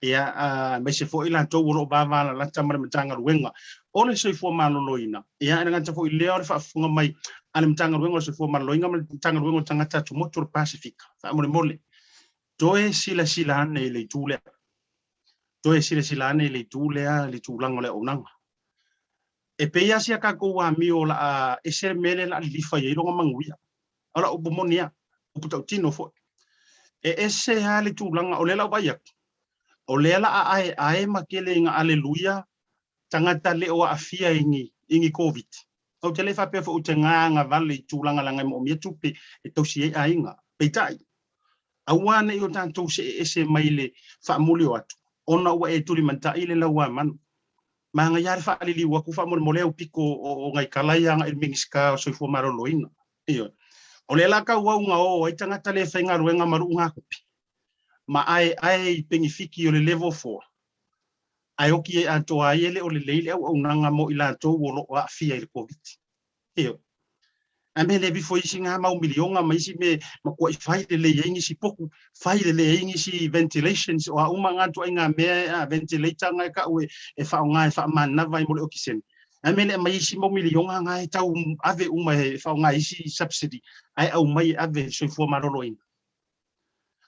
ia, aemaise foi latou o lo o vavalalata ma le Matagaluega o le Soifua Maloloina, ia, e le gata foi i lea o le faafofoga mai a le Matagaluega o le Soifua Maloloina ma le Matagaluega o Tagata Atumotu o le Pasefika, faamolemole, toe silasila ane i le itu lea. Toe silasila ane i le itu lea, le tulaga o le auaunaga. E pei lava si a tatou amio o le a ese le mea lea o le a lilifa i ai lona manuia. O lau upu moni lava, upu tautino foi. E ese lava le tulaga, o lea la ua vaai atu, o lea la a aeae ma tele ina aleluia tagata le o aafia i ni, i ni Koviti. Ou te le faapea foi ou te gagavale i tulaga leaga e moomia tupe e tausi ai aiga. Peitai, aua ne i o tatou see ese mai le faamuli o atu, ona ua e tulimatai le lauamanu. Manaia lava le faaliliu atu faamolemole au pito o nai tala ia agai i le Minisita o le Soifua Maloloina. Ioe. O lea la tauau na o ai tagata le faigaluega ma luugatupe ma aeae i penifiti o le level 4 ae oki ai atoa ai e le o lelei le auaunaga mo i latou o lo o aafia i le Koviti. Ioe. Ae mea le vifo isi ngā mau miliona ma isi me matuai fai lelei ai nisi poku, fai lelei ai nisi ventilations, o a uma ngā ituaiga mea e a ventilator nga e kau e, e whaonga e whaamanava ai mo le okisene. Ae mea le aumai isi mau miliona nga e tau ave uma e whaonga isi subsidy, ae aumai e ave i le soifua maloloina.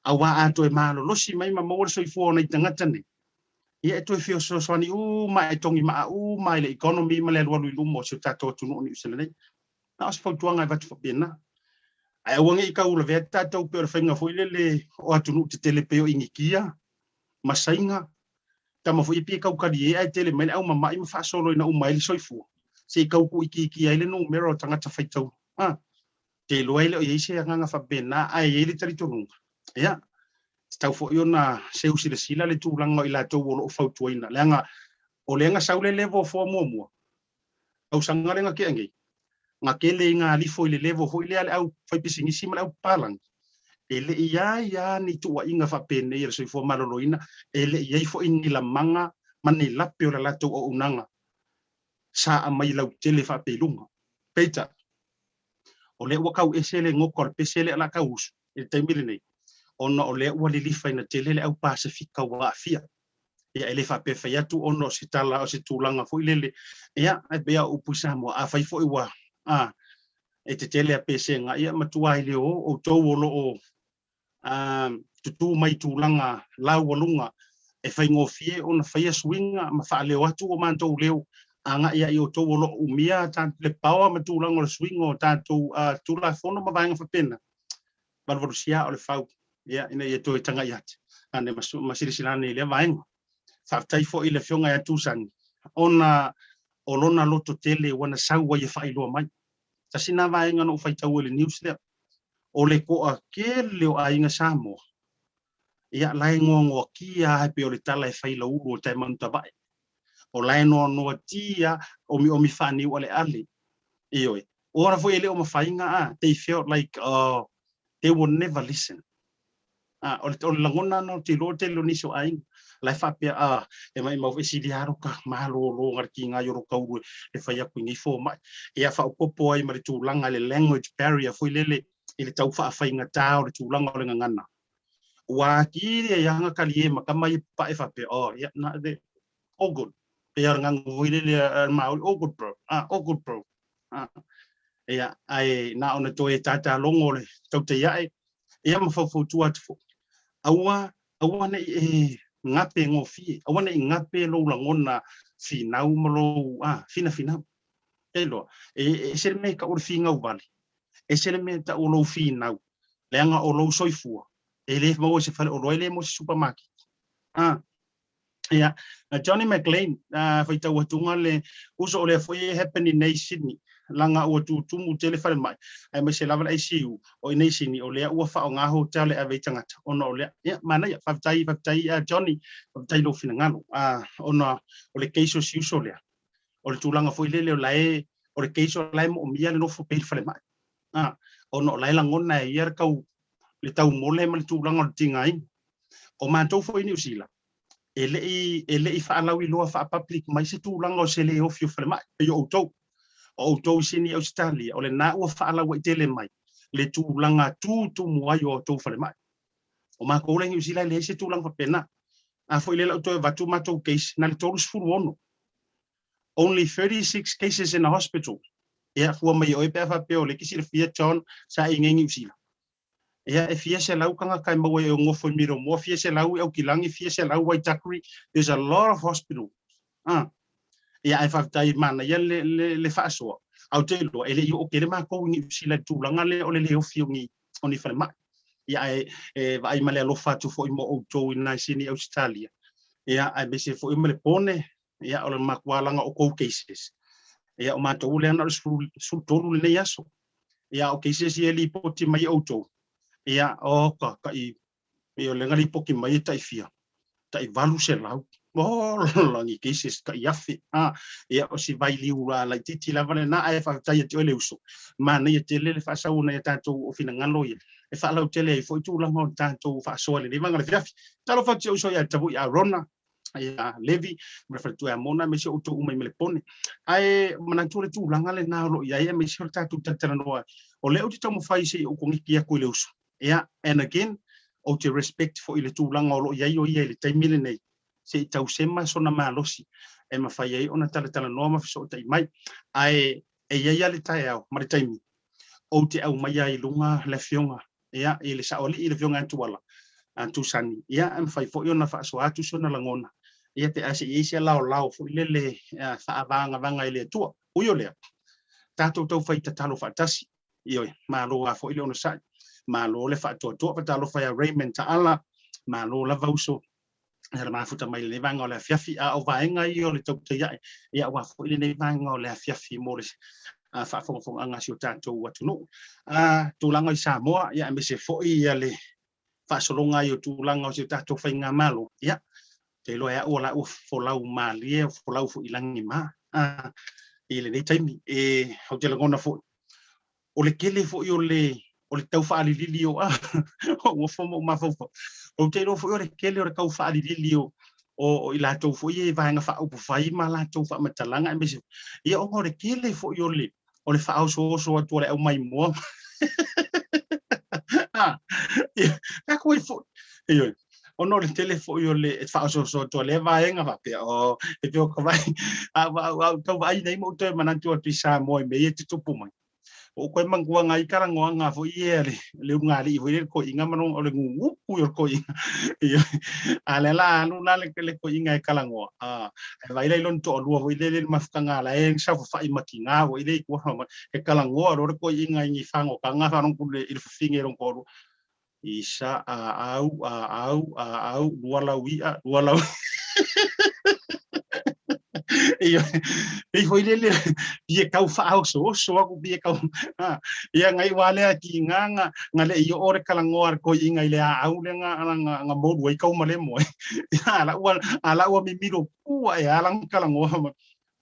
Aua a toe malolosi mai ma maua le soifua o nai tagata nei, ia e toe fesoasoani uma e togi maa uma i le economy ma le alualu i luma o si o tatou atunuu o Niu Sila nei. Na o se fautuaga e avatu faapena. Ae aua ne i taulavea tatou pei o le faiga foi lele o atunuu tetele pei o Inikia ma Saina, tama foi e pei e tau talie ae tele mai le aumamai ma faasoloina uma ai le soifua, se i tau tuuitiitia ai le numera o tagata faitau. A, te iloa e le o i ai se agaga faapena, ae i ai le talitonuga, ia, tatau foi ona seu silasila le tulaga o i latou o lo o fautuaina, leaga o lea na sau le level 4 muamua, tausaga lea na tea nei, na tele i ngā lifo i le level foi lea a le au faipisinisi ma le au papalagi, e le i ai lava ni tuuaiga faapenei a le soifua maloloina, e le i ai foi ni lamaga ma ni lape o le latou auaunaga sa aumai lautele faapea i luga. Peitai, o lea ua tau ese le goka o le pese lea o le a tau usu i le taimi lenei, ona o lea ua lilifaina tele le au Pasefika ua aafia. Ia, e le faapea fai atu ona o se tala, o se tulaga foi lele, ia, e pei lava o upu i Samoa, afai foi ua, a, e tetele a pesega, ia, matua ai le o outou o lo o, a, tutū mai i tulaga laualuga. E faigofie ona faia suiga ma faaleo atu o matou leo agai ia i outou o lo o umia le power ma tulaga o le suiga o tatou Tulafono ma vaega faapena. Valuvalusia o le fau, ia, ina ia toe tagai atu ane ma silasila ane i lea vaega. Faafetai foi i le Afioga ia Tusani ona o lona loto tele ua na sau ai e faailoa mai. Tasi lena vaega na ou faitaua i le news lea, o le toatele o aiga Samoa, ia, la e noanoatia lava e pei o le tala e fai laulu o Taemanutavae. O la e noanoatia omiomi faaniualeale. Ioe. Ona foi e le o mafai na a, they felt like, oh, they will never listen. A, o le, o le lagona na o te iloa tele o nisi o aiga. La e faapea, a, e maimau e sili lava lo ka malolo nga le tiga i o lo taulu e fai atu i nei fomai. Ia faaopoopo ai ma le tulaga i le language barrier foi lele i le tau faafaigata o le tulaga o le gagana. Ua atili ai lava na talie ma tama ia papae faapea, oh, yeah, na, they, all good. Pei lava o le gaga foi lele a le Māori, all good bro, ah, all good bro. Ah. Ia, ae na ona toe tatalogo le tautai ae, ia ma faufautua atu foi. Aua, aua ne i e gape gofie, aua ne i gape lou lagona finau ma lou, ah, finafinau. E iloa, e ese le mea e tau o le finau vale, ese le mea e tau o lou finau, leaga o lou soifua, e le maua i se faleoloa, e le maua i se supamaketi. Ah. Ia, na Johnny McLean, uh, faitau atuga le uso o lea foi e happen i nei Sydney, langa ua tutumu tele falemai, aemaise lava le ICU o i nei Sydney, o lea ua faaaoga hotel e ave ai tagata, ona o lea, ia, manaia, faafetai, faafetai uh, Johnny, faafetai i lou finagalo, uh, ona o le case o si uso lea, o le tulaga foi lele o la e, o le case o la e moomia le nofo pea i le falemai, uh, ona o la e lagona e ia le tau, le taumole ma le tulaga o le tigaina. O matou foi i Niu Sila, e le i, e le i faalauiloa faa-public mai se tulaga o se le ofi o falemai, pei o outou. O outou i Sini Ausetalia, o lena ua faalauaitele mai le tulaga tutumu ai o outou falemai. O matou la i Niu Sila e leai se tulaga faapena. A foi lea la ua toe avatu matou case, na le 36. Only 36 cases in a hospital. Ia, fua mai e oe pe a faapea o lea e te silafia John sa e i nei Niu Sila. Ia, e fia selau tagata e maua e nofo i Miromoa, fia selau i Aukilagi, fia selau Waitakere, there's a lot of hospital. Ah. Ia, ae faafetai manaia le, le, le faasoa. Ae ou te iloa, e le i oo tele matou i Niu Sila i le tulaga lea o le le ofi o ni, o ni falemai. Ia, ae e vaai ma le alofa atu foi mo outou i nai Sini Ausetalia. Ia, aemaise foi ma le pone, ia, o le matua laga o tou cases. Ia, o matou lea na o le 13 lenei aso. Ia, o cases ia e lipoti mai e outou, ia, o ka, taʻi, ia, o lea na lipoti mai e taʻi fia, taʻi 800, o lagi cases taʻi afe, a, ia, o si vailiu laitiiti lava lena, ae faafetai ia te oe le uso, manaia tele le faasau o nai a tatou finagalo ia, e faalautele ai foi tulaga o le tatou faasoa i lenei vaega o le afiafi. Talofa atu i si ou uso ia Tavui Arona, ia Levi ma le faletua ia Mona aemaise outou uma i Melepone. Ae manatu o le tulaga lena o lo o i ai aemaise o le tatou talatalanoa o lea ou te taumafai se i ou koneki atu i le uso. Ia, and again, ou te respect foi i le tulaga o lo o i ai o ia i le taimi lenei, se i tausema sona malosi e mafai ai ona talatalanoa ma fesootai mai. Ae e i ai lava le taeao ma le taimi ou te aumaia ai i luga le afioga ia, i le saoalii le Afioga ia Tuala, a Tusani, ia, e mafai foi ona faasoa atu sona lagona, ia, pe a se i ai se laolao foi lele faavagavaga i le Atua. Ui o lea, tatou taufai tatalo faatasi, ioe, malo lava foi le onosai, malo le faatoatoa, faatalofa ia Raymond Taala, malo lava uso, ia le mafuta mai lenei vaega o le afiafi, a o vaega ia o le tautai ae, ia aua foi lenei vaega o le afiafi mo le faafogafogaaga a si o tatou atunuu. A tulaga i Samoa, ia aemaise foi ia le faasologa ai o tulaga o si o tatou faigamalo, ia, ou te iloa e au o la ua folau malie, folau foi i lagi ma, a, i lenei taimi. E, ou te lagona foi, o le tele foi o le o le tau faalilili o a ua fua ma ou mafaufau. Ou te iloa foi o le tele o le tau faalilili o o i latou foi ia i vaega faaupufai ma latou faamatalaga aemaise ia ona o le tele foi o le o le faaosooso atu o le aumaimoa. Ah, ia, tatou ai foi. Ioe. Ona o le tele foi o le faaosooso atu a lea vaega faapea, o, e pei o ka vaai, a, a, a, tau vaai nei ma ou toe manatu atu i Samoa i mea ia e tutupu mai. O koe mangua ngai kalagoaga foi ia le le ulugalii foi le koiga ma o le gugupu o le koiga. Ia a le la alu la le le koiga e kalagoa. A e vai lai lona toalua foi le le mafutaga la e saofafai ma tiga foi le i tua e kalagoa loa le koiga i ni fagotaga faalogo i le fafine lona toalua. Isa a au a au a au lua lau i'a lua lau ia pei foi lele pie kau faaosooso aku pie kau ia ngai wa lea ki nga nga le i o le kalangoa le koi'iga i le aau le nga nga nga molu ai kau ma le moe ia la ua a la ua mimilo pua e ala nga kalangoa ma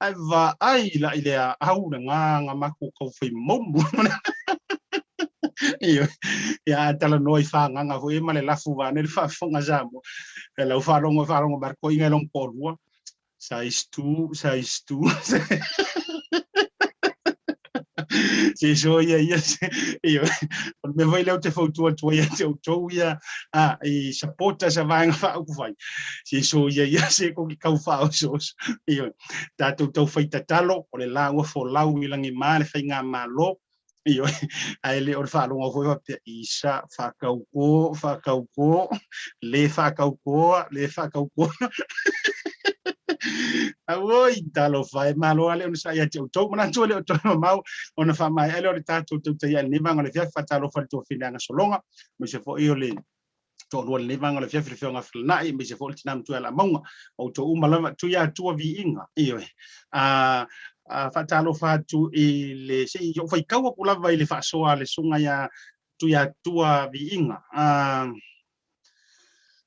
ai vaai la i le aau le nga nga maku kau fai molu Ioe, ia a talanoa i whānganga foi ma le lafu vane le faafofoga Samoa. E lau faalogo faalogo mai le koiga i lona toalua. Size 2, size 2. Se so ia ia se ioe. O le mea foi lea ou te fautua atu ai ia te outou ia a i supporters a Vaega Faaupufai. Se so ia ia se ko ki kau faaosooso. Ioe. Tatou taufai tatalo, o le la ua folau i lagima le faigamalo. Ioe, ae le o le faalogo foi faapea, isa, faakauko, faakauko, le faakaukoa, le faakaukoa. Auoi, talofa e, malo lava le onosai ia te outou. Manatu e le o toe mamao ona faamaea lea o le tatou tautaia i lenei vaega o le afiafi. Faatalofa i le tuafine Agasologa, aemaise foi o le toalua i lenei vaega o le afiafi, le Afioga ia Felanai, aemaise foi o le tina matua ia Laamauga. O outou uma lava, Tuiatua viiga, ioe. A, a faatalofa atu i le, se i ou faitau atu lava i le faasoa a le susuga ia Tuiatua Viiga. A,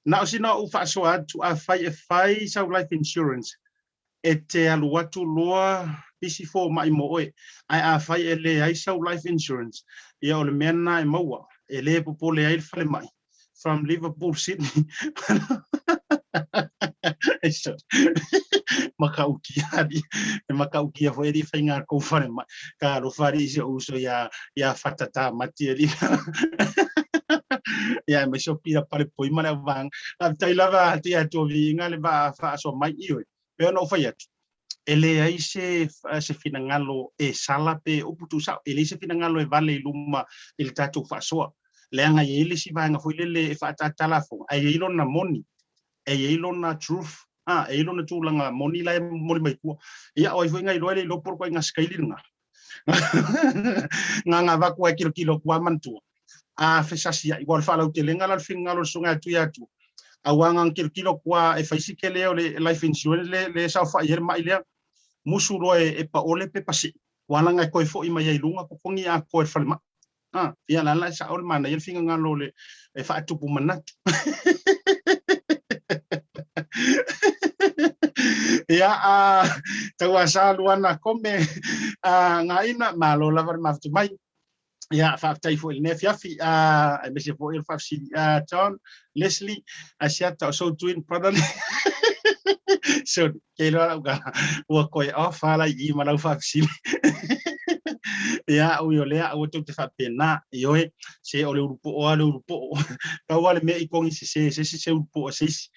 na o sina ou faasoa atu, afai e fai sau life insurance, e te alu atu loa pisi fomai mo oe, ae afai e leai sau life insurance, ia o le mea lena e maua, e le popole ai le falemai. From Liverpool, Sydney. Matautia alii, e matautia foi alii faiga a le tou falemai. Talofa alii i si ou uso ia, ia Fata Tamati alii. Ia aemaise o Pila Palepoi ma le auvaega. Faafetai lava ia Atua viiga le faasoa mai. Ioe, pei ona ou fai atu, e leai se, se finagalo e sala pe upu tuusao, e leai se finagalo e vale i luma i le tatou faasoa. Leaga e i ai le isi vaega foi lele e faatata lafoga, ae i ai lona moni, e i ai lona truth, a, e i ai lona tulaga moni la e momoli mai tua. Ia, o ai foi na iloa e le iloa po o le ituaiga sikaili lena. Nga nga avatu ai kilokilo atu lava manatua. A fesasiai, aua o le faalautelega la o le finagalo o le susuga ia Tuiatua, aua na ona tilotilo atu lava e fai si tele o le life insurance le le saofai ai le mai lea, musu loa e paole pe pasii, aua leaga e toe foi mai ai i luga totogi atoa e le falemai. A, ia la la e sao le manaia le finagalo o le e faatupu manatu. Ia, a, tauasa Luana Kome, a, Ngaina, malo lava le mafuta mai. Ia, faafetai foi i lenei afiafi, a, aemaise foi o le faafesili a John, Leslie, Asiata, o sou twin brother le. Sorry, ke iloa lau tala, ua toe off lava la i i ma lau faafesili. Ia, ui o lea, aua tou te faapena, ioe, se o le ulupoo lava le ulupoo. Pau lava le mea i togi sese e se isi se ulupoo a se isi.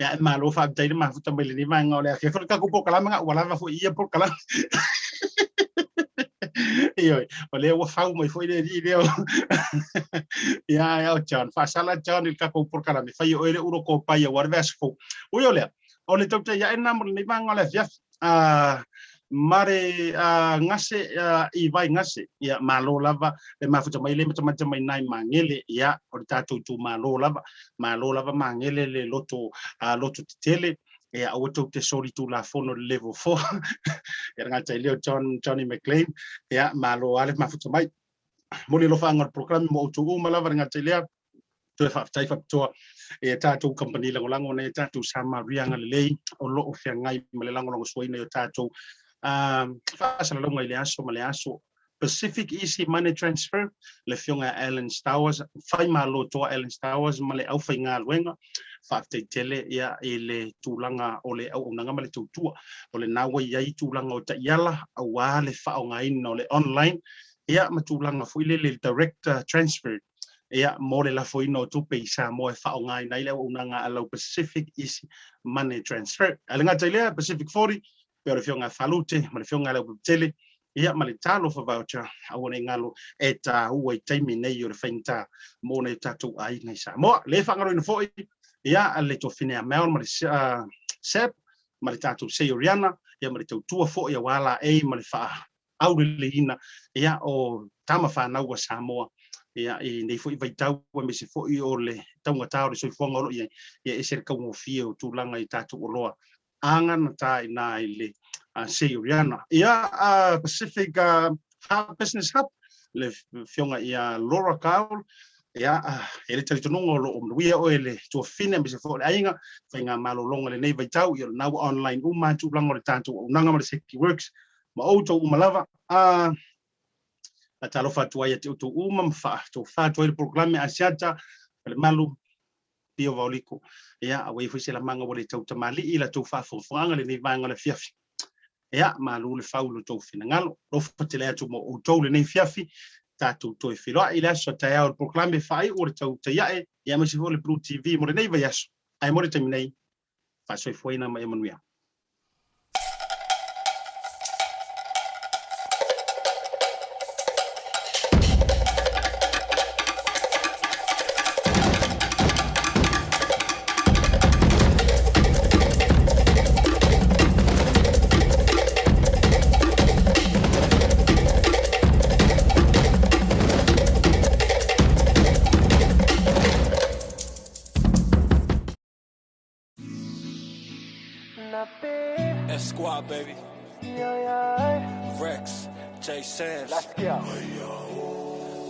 Ia, e malo faafetai le mafuta mai lenei vaega o le afiafi. O le tatou polokalame na ua lava foi i ia polokalame. Ioe, o lea ua fau mai foi le alii lea. Ia, ae o John, faasala John i le tatou polokalame, fai e oe le ulo kopai aua le vaiaso fou. Ui o lea, o le tautai ae lena mo lenei vaega o le afiafi. Mare gase i vai gase, ia malo lava le mafuta mai le matamata mai nai Magele, ia o le tatou itumalo lava, malo lava Magele le loto, loto tetele, ia aua tou te soli tulafono le level 4. Ia le gata i lea o John, Johnny McLean, ia malo lava le mafuta mai. Momoli alofaaga o le polokalame mo outou uma lava le gata i lea. Toe faafetai faapitoa i a tatou kamupani lagolago nei, a tatou Samaria agalelei o lo o feagai ma le lagolagosuaina i o tatou faasalalauga i le aso ma le aso. Pacific Easy Money Transfer, le Afioga ia Alan Stowers, Faimalo toa Alan Stowers ma le aufaigaluega. Faafetai tele ia i le tulaga o le auaunaga ma le tautua. O lena ua i ai tulaga o taiala aua le faaaogaina o le online ia ma tulaga foi lele i le direct transfer ia mo le lafoina o tupe i Samoa e faaaogaina ai le auaunaga a lau Pacific Easy Money Transfer. Ae le gata i lea, Pacific 40, pei o le Afioga ia Falute ma le Afioga ia Leaupepetele, Ia, ma le Talofa Voucher, aua ne i galo e tāua i taimi nei o le faigata mō nai o tātou aiga i Samoa. Le faagaloina foi, ia, le Tofine a Mel ma le SAP, ma le tātou Seoriana, ia, ma le tautua foi aua laei ma le faaauleleiina, ia, o tama fanau a Samoa, ia, i nei foi vaitau, aemaise foi o le taugata o le soifuaga o lo o i ai, ia, e ese le taugofie o tulaga i tātou oloa agana i ina i le Seoriana. Ia, Pacific Hub, Business Hub, le afioga ia Laura Kaul, ia, e le talitonuga o lo o manuia oe le tuafafine aemaise foi o le aiga, faigamalologa i lenei vaitau, ia o lena ua online uma lava tulaga o le tatou auaunaga ma le Safety Works ma outou uma lava. Faatalofa atu ai ia te outou uma ma faatofa atu ai le polokalame Asiata Falemalu Pio Vaoliko. Ia, a ua i ai foi se lamaga ua le tau tamalii i la tou faafogafogaaga i lenei vaega o le afiafi. Ia, malu le fau i lo tou finagalo. Alofa tele atu mo outou i lenei afiafi. Tatou toe feiloai i le aso a taeao i le polokalame faaiu o le tau taiae, ia aemaise foi o le Blue TV mo lenei vaiaso. Ae mo le taimi nei, faasoifuaina ma ia manuia. S Squad baby Rex J Sam's Let's go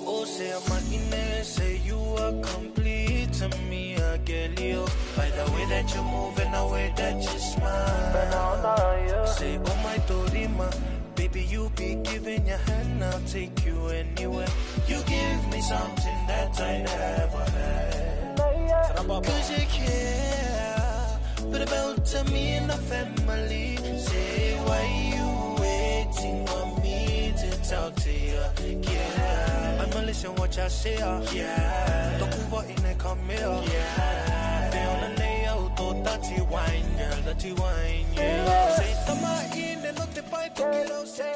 Oh say I'm say you are complete to me I get you By the way that you move and the way that you smile Say oh my Dorima Baby you be giving your hand I'll take you anywhere You give me something that I never had Cause you care But about to me and the family Say why you waiting for me to talk to you Yeah I'ma listen what I say Yeah Toku in come here Yeah They on the nail to dirty wine girl dirty wine yeah Say tama ine no te pai toki rau say